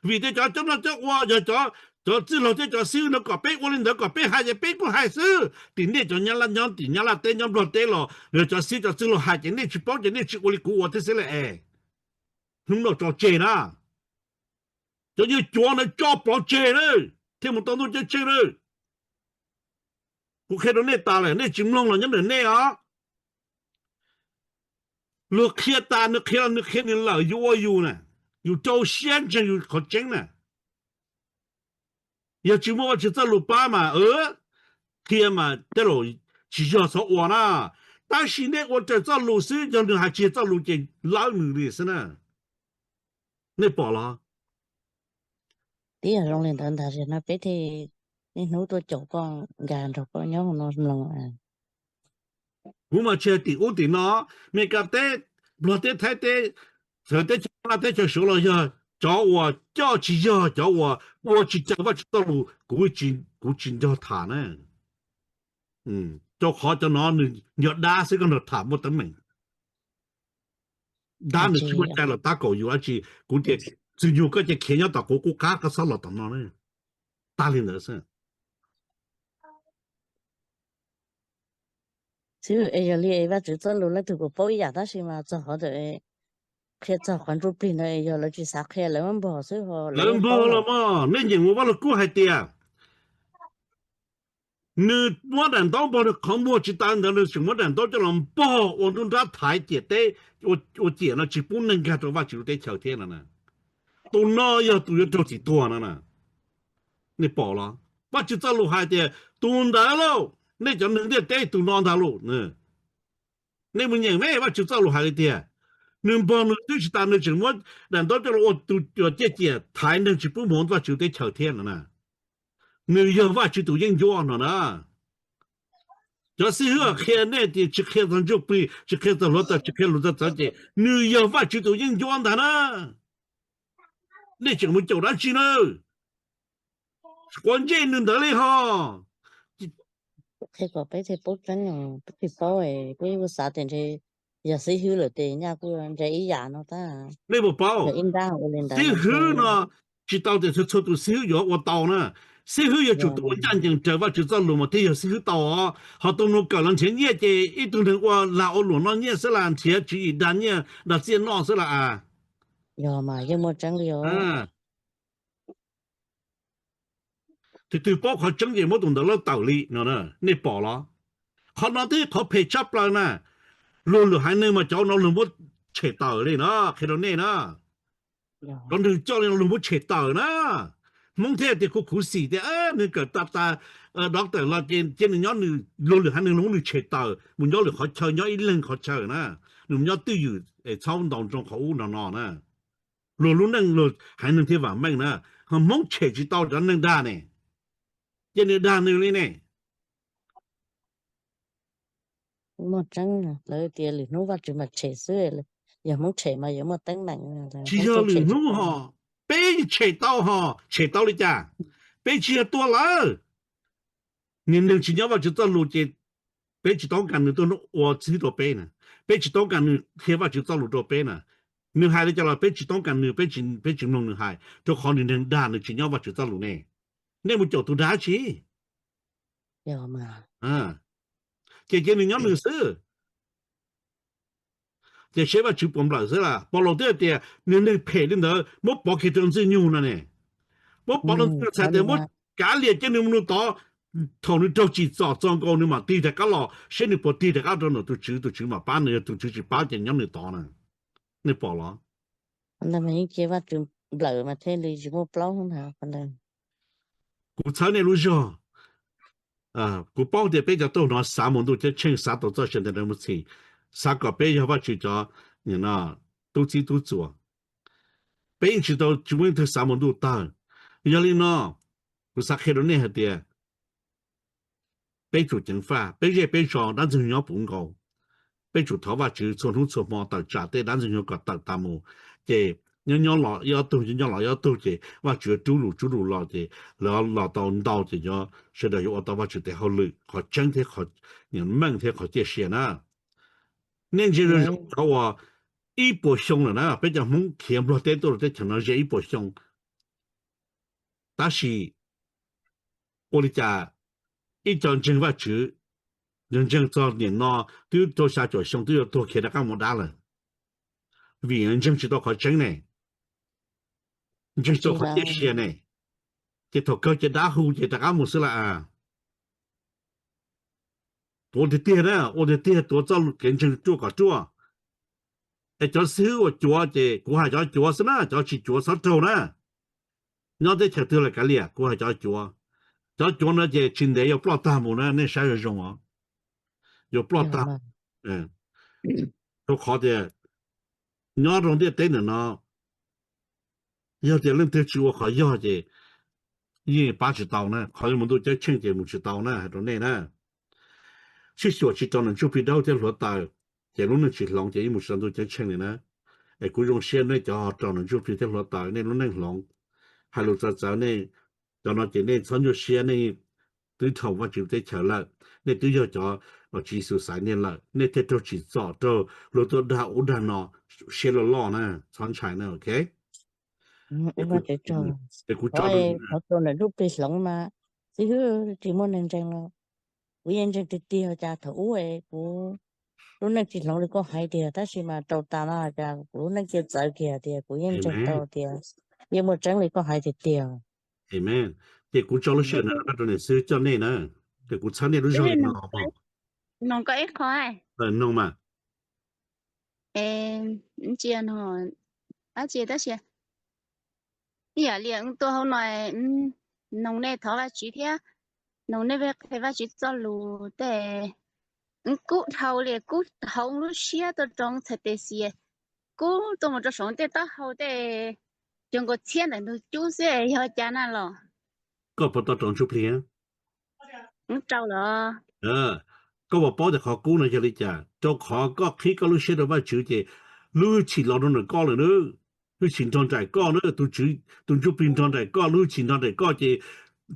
Vim tias cov cov no cov ua yog cov, cov txwj laug thiab cov xib hwb no kom peb ua li ntawd kom peb hais ces peb kuj hais xwb. Tim nej cov nyob laj nyob tim Nyab Laj teb nyob Nplog teb los yog cov xib cov txwj laug hais ces nej tsis paub ces nej tsis ua li kuv ua thiab xwb lawm es. Hnub no tso tseg na. Cov nyuag cuav ntawd tso pov tseg na, thiaj mus tau ntuj ceeb tsheej na. Kuv qhia rau nej tas lawm, nej tsis mloog los nyob ntawm nej os. Luag qhia tas nws qhia los nws qhia nws lawm, yus ua yus na, yus rau siab ntseeg yus qhov tseeb na. Yog tsis muaj Vajtswv txoj lus pab mas qhia mas tej laus tsis yog txhob ua na. Tab sis nej ua raws txoj lus xwb, yog nws hais tsis yog txoj lus ces lawv nws li xwb na. Nej pom los? Twb yog zoo li ntawd ntag, no peb thiaj niaj hnub tuaj caum koj nkag nrog koj nyob hauv no mloog. Kuv mas tsis hais tim ub tim no, Meskas teb, Nplog teb, Thaib teb, Txawv teb chaws, Nyab Laj teb chaws Suav los yog cov uas coj tsis yog, cov uas ua tsis raws Vajtswv txoj lus, kuv, kuv tsis nco tham na. Rau qhov cov no nws yog dab xwb, koj nrog tham muaj teeb meem. Dab nws tsis muaj cai los tab kaum yus dab tsi. Kuv tias Ntxwg Nyug koj cia khiav nyob tom kuv qub qab, koj txhob los tom no na. Tag li ntawd xwb. Xib hwb, es yog li Vajtswv txoj lus leej twg kuj paub ib yam tab sis mas txog qhov ntawd, qhia txog qhov ntsuj plig ntawd yog lawv tsis xav qhia, lawv muab npog xwb ho. Lawv npog los mas nej nyeem mus Vaj Lug Kub hais tias nws muab daim ntaub npog nws qhov muag tsis tas ntawd nws tseem muab daim ntaub coj los npog ua nruab nrab thaiv ciam teb, ua ciam no tsis pub neeg nkag rau Vajtswv lub teb chaws thiab no na. Tus no yog tus yuav raug txim tuag no na. Nej pom los? Vajtswv txoj lus hais tias tus ntawd lauj, nej cov neeg ntiaj teb tus no ntag lauj. Nej mus nyeem me Vajtswv txoj lus hais li tiag. Nws npog nws twb tsis tas nws tseem muab daim ntaub coj los ua tus ciaj ciam thaiv neeg tsis pub mus Vajtswv teb chaws thiab no na. Nws yog Vajtswv tus yeeb ncuab no na. Cov xib hwb qhia nej tias tsis qhia txog ntsuj plig, tsis qhia txog hluav taws, tsis qhia lus txawv txawv ces nws yog Vajtswv tus yeeb ncuab ntag na. Nej tseem mus caum dab tsi na? Quav ntsej nws ntawd li ho. Qhia kom peb thiaj paub tseeb, peb thiaj paub, peb kuj xav tias ntshe yog xib hwb lawm ces nyaj kuj ntshe ib yam no tab. Nej puas paub? Xib hwb no tsis tau tias txhua txhua tus xib hwb yuav ua tau na. Xib hwb yuav tsum tus ua ncaj ncees raws Vajtswv txoj lus mas thiaj yog xib hwb tau os. Ho tus mus kawm los nrhiav nyiaj ces ib tug neeg ua lag ua luam noj nyiaj xwb las, nrhiav tswv yim dag nyiaj dag txiaj noj xwb las as. Yog mas yeej muaj tseeb li os. Tus twg paub qhov tseeb ces muab tus ntawd lawb tawm li no, nej pom los? Qhov no twb qhov phem tshaj plaws na. Luag lwm haiv neeg mas cov no luag muab tshem tawm li no, qhia rau nej na. Cov neeg coj li no luag muab tshem tawm na. Hmoob thiaj tias kuv khuv xim tias nws kawm tas tas doctor los ces cia nws nyob, nws luag lwm haiv neeg luag muab nws tshem tawm mus nyob lwm qhov chaw, nyob ib leeg qhov chaw na. Nws mus nyob twj ywm es txhob ntaus nroo qhov ub no no na. Luag lub neej luag haiv neeg thiaj vam meej na. Ho Hmoob tshem tsis tau cov neeg dag ne, ces nws dag nws li ne. Muaj tseeb, lawv tias lwm hnub Vajtswv mas tshem xwb, yog Hmoob tshem mas yuav muaj teeb meem. Tsis yog lwm hnub ho, peb tshem tau ho, tshem tau li cas? Peb tsis yog tua lawv. Niag neeg tsis nyob Vajtswv txoj lus ces peb tsis tau kam nws tuaj ua txib rau peb na, peb tsis tau kam nws qhia Vajtswv txoj lus rau peb na. Nws hais li cas los peb tsis tau kam nws, peb tsis mloog nws hais, rau qhov nws neeg dag, nws tsis nyob Vajtswv txoj lus ne. Nej mus caum tus dag tsi? Ces cia nws nyob nws xwb. Ces seb Vajtswv puas nplawm xwb las. Paulus twb hais tias nws neeg phem li ntawd muab pov kiag rau Ntxwg Nyug no ne. Muab pov rau Ntxwg Nyug txhais tias muab kav liam cia nws mus nws tod, thaum nws raug tsim txom txog nkaus nws mam tig rov qab los, seb nws puas tig rov qab rau ntawm tus Tswv, tus Tswv mam pab nws, yog tus Tswv tsis pab ces nyob nws tod na. Nej pom los? Cia Vajtswv nplawm mas thiaj li tsis muaj plaub. Kuv txhawb nej lub zog. Kuv paub tias peb cov tuaj no xav mus ntuj ceeb tsheej, xav tau txoj sia ntawm no mus txhim, xav kom peb yog Vajtswv cov tub txib tub txuas. Peb yeej tsis tau tsis muaj leej twg xav mus ntuj tawg. Yog li no, kuv xav qhia rau nej hais tias peb tsum ceev faj, peb zej peb zos dab ntxwg nyoog nyob puv nkaus. Peb tsum thov Vajtswv txhua hnub txhua hmo tawm tsam tej dab ntxwg nyoog kom tawm tas mus, ces nyob nyob los ib ob tug, nyob nyob los ib ob tug, ces Vajtswv rub lus rub lus los ces lawv los tau ntau, ces sawv daws yuav ua tau Vajtswv tes hauj lwm qhov tseeb thiab qhov meej thiab qhov ciaj sia na. Nej ntsia zoo zoo cov uas ib puas xyoo lawm na, peb cov Hmoob khiav Nplog teb tuaj rau teb chaws no ze ib puas xyoo, tab sis ua li cas ib co ntseeg Vajtswv, ntseeg txog niam no twb rau xya caum xyoo twb yuav tuag khiav rov qab mus dab lawm, vim ntseeg tsis tau qhov tseeb ne, ntseeg tsis tau qhov ciaj sia ne, ces thaum kawg ces dab hu ces rov qab mus xwb lawm. Tuav tiag tiag na, ua tiag tiag, tuav txoj kev ntseeg ruaj kom ruaj. Es cov xib hwb uas cuav ces kuv hais cov cuav xwb na, cov tsis cuav txhob raug na. Nyob teb chaws twg los kav liam, kuv hais cov cuav. Cov cuav no ces tsis ntev yuav ploj tag mus na, nej saib zoo zoo os. Yuav ploj tag. Rau qhov tias nyob rau ntiaj teb ntawm no, yog tias leej twg tsis ua qhov yog ces yeej pab tsis tau na, qhov yuav mus ntuj ceeb tsheej ces mus tsis tau na, hais rau nej na. Sib xyuas tsis rau nws ntsuj plig dawb thiab hluav taws, ces lub neej tsis hloov ces yeej mus tsis rau ntuj ceeb tsheej li na. Es kuv zoo siab nej cov ho rau nws ntsuj plig thiab hluav taws nej lub neej hloov. Hais lus txawv txawv nej, cov no ces nej txhob nyuaj siab, nej twb dhau Vajtswv teb chaws lawm, nej twb yog cov uas Tswv Yexus xaiv nej lawm, nej thiaj raug tsim txom, raug luag tuaj dag ub dag no, siab loj loj na, txhob ntshai na, ok? Ua Vajtswv tsaug. Thov tus ntawm ntsuj plig hloov mas, xib hwb, tsis muaj neeg ntseeg los kuv yeej ntseeg tiag tiag, cas thaum ub kuv lub neej tsis hloov li koj hais tiag, tab sis mas rau tas no cas kuv lub neej cia txawv kiag tias kuv yeej ntseeg tau tias yeej muaj tseeb li koj hais tiag tiag. Amen. Ces kuv tso lub sij hawm no rau niam xib hwb coj nej na, ces kuv txhawb nej lub zog li no. Noog koj ib qho. Noog mas. Ntsia no, dab tsi tab sis ib yam li wb tuaj hauv no, noog nej thov Vajtswv thiab, noog nej qhia Vajtswv txoj lus tej, wb kub dhau li, kub hauv lub siab tuaj rau txhais tes xis, kub tuaj mus rau saum tej taub hau tej, cov nkaus txhiab ntawm ntug cub xwb, yog cas na los? Koj puas tau rau ntsuj plig? Koj puas paub tias qhov kub no yog li cas? Rau qhov koj qhib koj lub siab rau Vajtswv ces lub hwj chim los rau ntawm koj lawm na. Hwj chim nrog nraim koj na, tus ntsuj plig nrog nraim koj, lub hwj chim nrog nraim koj ces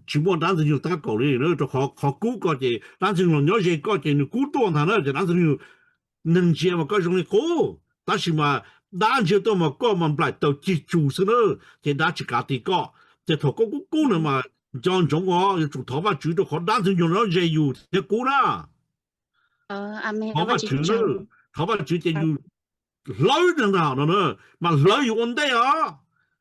tsis muaj dab ntxwg nyoog tab kaum li na, rau qhov qhov kub koj ces dab ntxwg nyoog los nyob ze koj ces nws kub tuaj ntag na, ces dab ntxwg nyoog, neeg ntsia mas koj zoo li qub, tab sis mas dab ntsia tuaj mas koj mas nplaim taws cig tsus xwb na, ces dab tsis kav ti koj. Ces thaum koj kub kub na mas nco ntsoov os, yuav tsum thov Vajtswv rau qhov dab ntxwg nyoog nyob ze yus thiab kub na. Thov Vajtswv, thov Vajtswv ces yus hlawv ntag no, mas hlawv yus ua ntej os,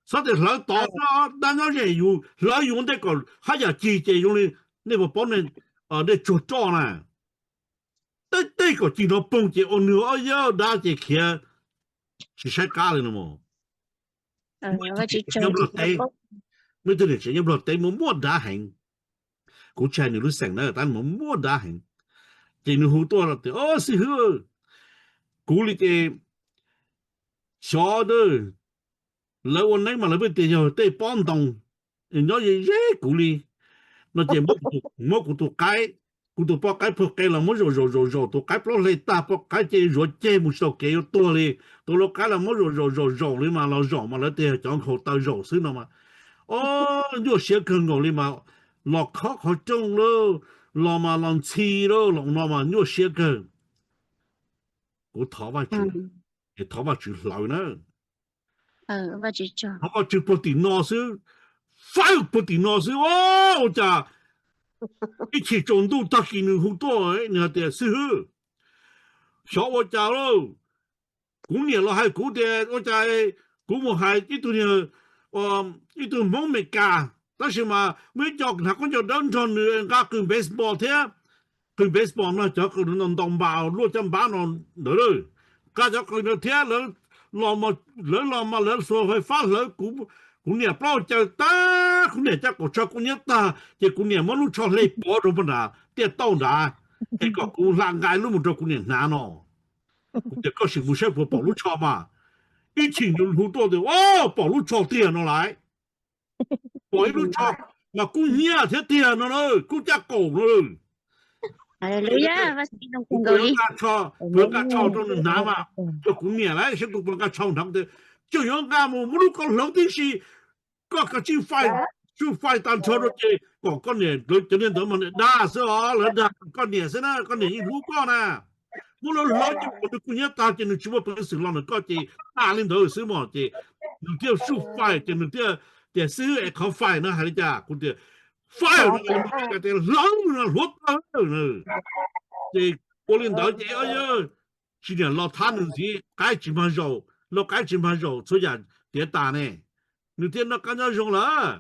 txhob tias hlawv tod xwb, dab nyob ze yus, hlawv yus ua ntej kom haj yam cig ces zoo li nej puas paub nej tsuag roj na. Tej tej kom cig no poog ces ua nws ob yawg dab ces khiav tsis saib qab li no. Muaj ib tug niam tsev nyob Nplog teb, muaj ib tug niam tsev nyob Nplog teb mas muaj dab heev. Kuv tsis hais nws lub xeem na, tab mas muaj dab heev. Ces nws hu tuaj tias, Au, xib hwb, kuv li ces xyov, lawv ua neeb mas lawv pheej tias yog tej pob ntoo nyob ze ze kuv li no ces muab kuv tus qaib, kuv tus poj qaib puag qe los muab zaum zaum zaum zaum, tus qaib plaub hle tag, poj qaib ces zuav ceg mus tsis tau kev yuav tuag li. Tus lau qaib los muab zaum zaum zaum zaum li mas los zaum mas lawv tias cov nkhaus taw zaum xwb no mas, o, nyuaj siab kawg nkaus li mas, los khob qhov rooj lauj, los mas los ntxhi lauj, los no mas nyuaj siab kawg. Kuv thov Vajtswv, es thov Vajtswv hlawv na. Thov Vajtswv puag tim no xwb, faib puag tim no xwb. Ua cas ib chim tsaus ntuj tag kis nws hu tuaj, nws hais tias, Xib hwb, xyov ua cas lauj, kuv niam los hais kuv tias ua cas kuv mus hais ib tug, ib tug Hmoob Amelikas, tab sis mas muaj ib co hnav khaub ncaws dawb nrog nws nqa qws baseball thiab, qws baseball no cov qws ntaus npas luaj caj npab no ntawd, nqa cov qws ntawd thiab lawv los mas lawv xuas fais fab hlawv kuv niam plaub caws tag, kuv niam caj kaum tsho kub hnyiab tag, ces kuv niam muab lub tsho hle pov rau nram tiaj tauj nrad, es kom kuv hla nqa lub mus rau kuv niam hnav no. Kuv tias koj sim mus saib puas pom lub tsho mas. Ib chim nws hu tuaj tias, Au, pom lub tsho tiag no lauj. Pom ib lub tsho mas kub hnyiab thiab tiag no na, kub caj kaum no. Kuv puas yuav nqa tsho, puas yuav nqa tsho rau nws hnav mas yog kuv niam lawm, saib kuv puas nqa tsho hnav. Kuv tias, Tseem yuav nqa mus, muab lub koj hloov tib si, koj kav tsij faij, tsum faij tag nrho rau ces kom koj niam, lawv cov niag ntawd mas niam dag xwb os, lawv dag koj niam xwb na, koj niam yeej hlub koj na. Muab lawv hloov ces kom nws kuj nyiab tag ces nws tsis muaj peev xwm los ntawm koj ces tag li ntawd xwb mog. Ces nws thiaj tsum faij ces nws thiaj tias, Xib hwb es qhov faij no hais li cas? Kuv tias, Faij no tias hloov no hluav taws na. Ces ua li ntawd ces tsis niam los thab nws ntxiv, qaib tsis mag zaum, lau qaib tsis mag zaum, txhua yam tiav tas ne. Nws thiaj noj qab nyob zoo lawm.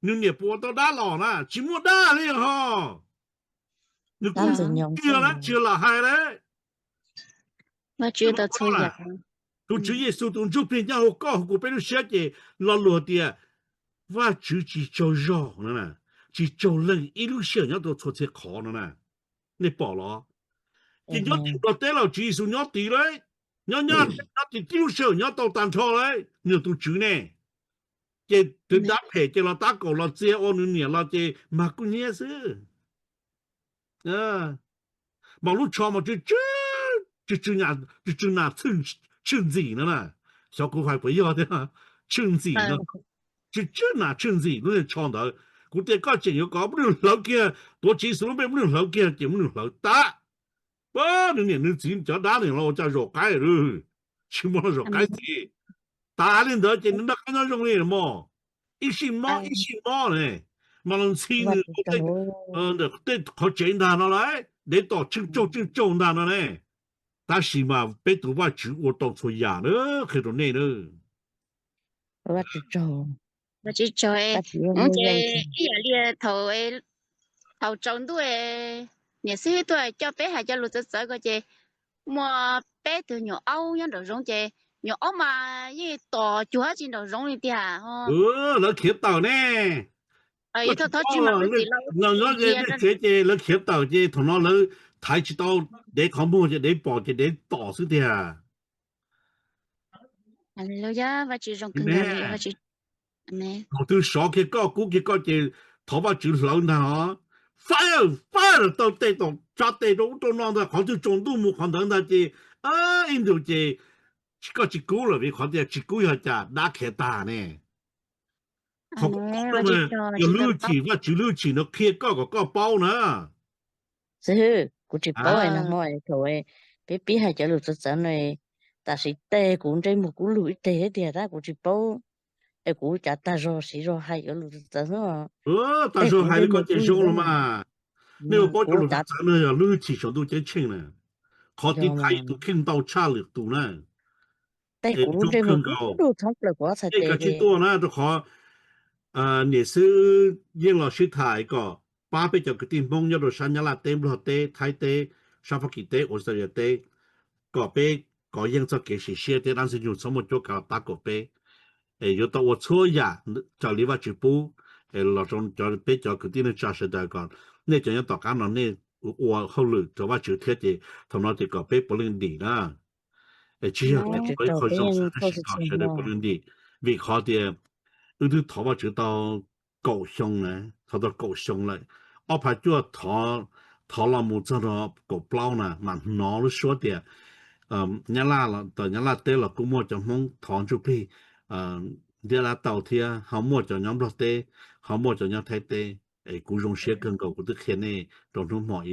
Nws niam puas ua tau dab los na? Tsis muaj dab li ho. Nws kuj kiag lawm, tsis lam hais lawm. Tus Tswv Yexus tus ntsuj plig nyob hauv koj hauv kuv peb lub siab ces lo lus tias Vajtswv tsis tsaug zog no, tsis tsaug leej ib lub sij hawm nyob rau txhua txhia qhov no na. Nej pom los? Ces nyob tim Nplog teb los Tswv Yexus nyob tid lawm, nyob nyob nyob tim tib lub sij hawm nyob tau tag nrho lawm, nws tus Tswv ne. Ces twb dab phem ces los tab kaum los txia ua nws niam los ces mag kuj nyiab xwb. Mas lub tsho mas tsw tsw, tsw tsw nas tshwj ntxim no na. Xyov kuv hais puas yog thiab, tshwj ntxim no, tsw tsw nas tshwj ntxim lub niag tsho ntawd. Kuv tias koj tseem yuav kom muab nws hlawv kiag, tuav Tswv Yexus lub npe muab nws hlawv kiag ces muab nws hlawv tag. Pab nws niam nws txiv cov dab nws los ua cas zaum qaib, tsis muaj los zaum qaib ntxiv. Tas li ntawd ces nws noj qab nyob zoo li mog, ib sij mob ib sij mob ne, mas los ntxhi nws tej qhov tsev ntag no lawm, dev tom tsheej tsaug tsheej tsaug ntag no ne. Tab sis mas peb tus Vajtswv ua tau txhua yam na, qhia rau nej na. Ces ib yam li thaum, thaum tsaus ntuj niam xib hwb tuaj coj peb hais cov lus txawv txawv ko ces muaj peb tug nyuam aub nyob nraum zoov ces nyuam aub mas yeej tom cuag dab tsi nraum zoov li tiag. Lawv khiav tawm ne. Nyob tsev ces lawv khiav tawm ces thaum no lawv thaiv tsis tau dev qhov muag ces dev pom ces dev tom xwb tiag. Thaum twg sov kiag koj kub kiag koj ces thov Vajtswv hlawv ntag os. Faib, faib los taw tej tom tsa tes rau ub rau no ntag, qhov twg tsaus ntuj mus qhov ntawd ntag ces ib ntus ces koj tsis kub lawm vim qhov tias tsis kub yog cas dab khiav tag ne. Qhov kub no yog lub hwj chim, Vajtswv lub hwj chim no qhia koj kom koj paub na. Xib hwb, kuv tsis paub nag hmo thaum peb pib hais cov lus txawv txawv no, tam sim tes kuv ntsej muag kub lug ib teg thiab tiag tab kuv tsis paub. Es kuv cav tag zog siv zog hais cov lus txawv txawv xwb. Tag zog hais li koj ces zoo los mas. Nej ua paub cov lus txawv txawv no yog lub hwj chim saum ntuj ceeb tsheej na. Qhov tiv thaiv tus kheej ntau tshaj lwm tus na. Tej kuv lub ntsej muag kub lug thoob plaws kuv ob txhais tes ces tuaj na rau qhov niam xib hwb yeej los sib tham kom pab peb cov kwv tij Hmoob nyob rau sab Nyab Laj teb, Nplog teb, Thaib teb, sab Fab Kis teb, Australia teb, kom peb kov yeej txoj kev sim siab thiab dab ntxwg nyoog txhob muaj cuab kav los tab kaum peb. Es yuav tau ua txhua yam raws li Vajtswv pub los rau cov, peb cov kwv tij neej tsa sawv daws kom nej cov nyob tom qab no nej ua hauj lwm rau Vajtswv thiab ces thaum no ces kom peb puav leej dim na. Es tsis yog tias ua ib qho zoo xwb tab sis kom sawv daws puav leej dim. Vim qhov tias wb twb thov Vajtswv tau kaum xyoo na, thov tau kaum xyoo lawm, ob phav cuaj thov, thov los mus txog no kaum plaub na mas hnov lub suab tias Nyab Laj, tawm Nyab Laj teb los kuj muaj cov Hmoob thov ntsuj plig ntiab dab tau thiab, ho muaj cov nyob Nplog teb, ho muaj cov nyob Thaib teb. Es kuv zoo siab kawg nkaus kuv twb qhia nej rau hnub hmo i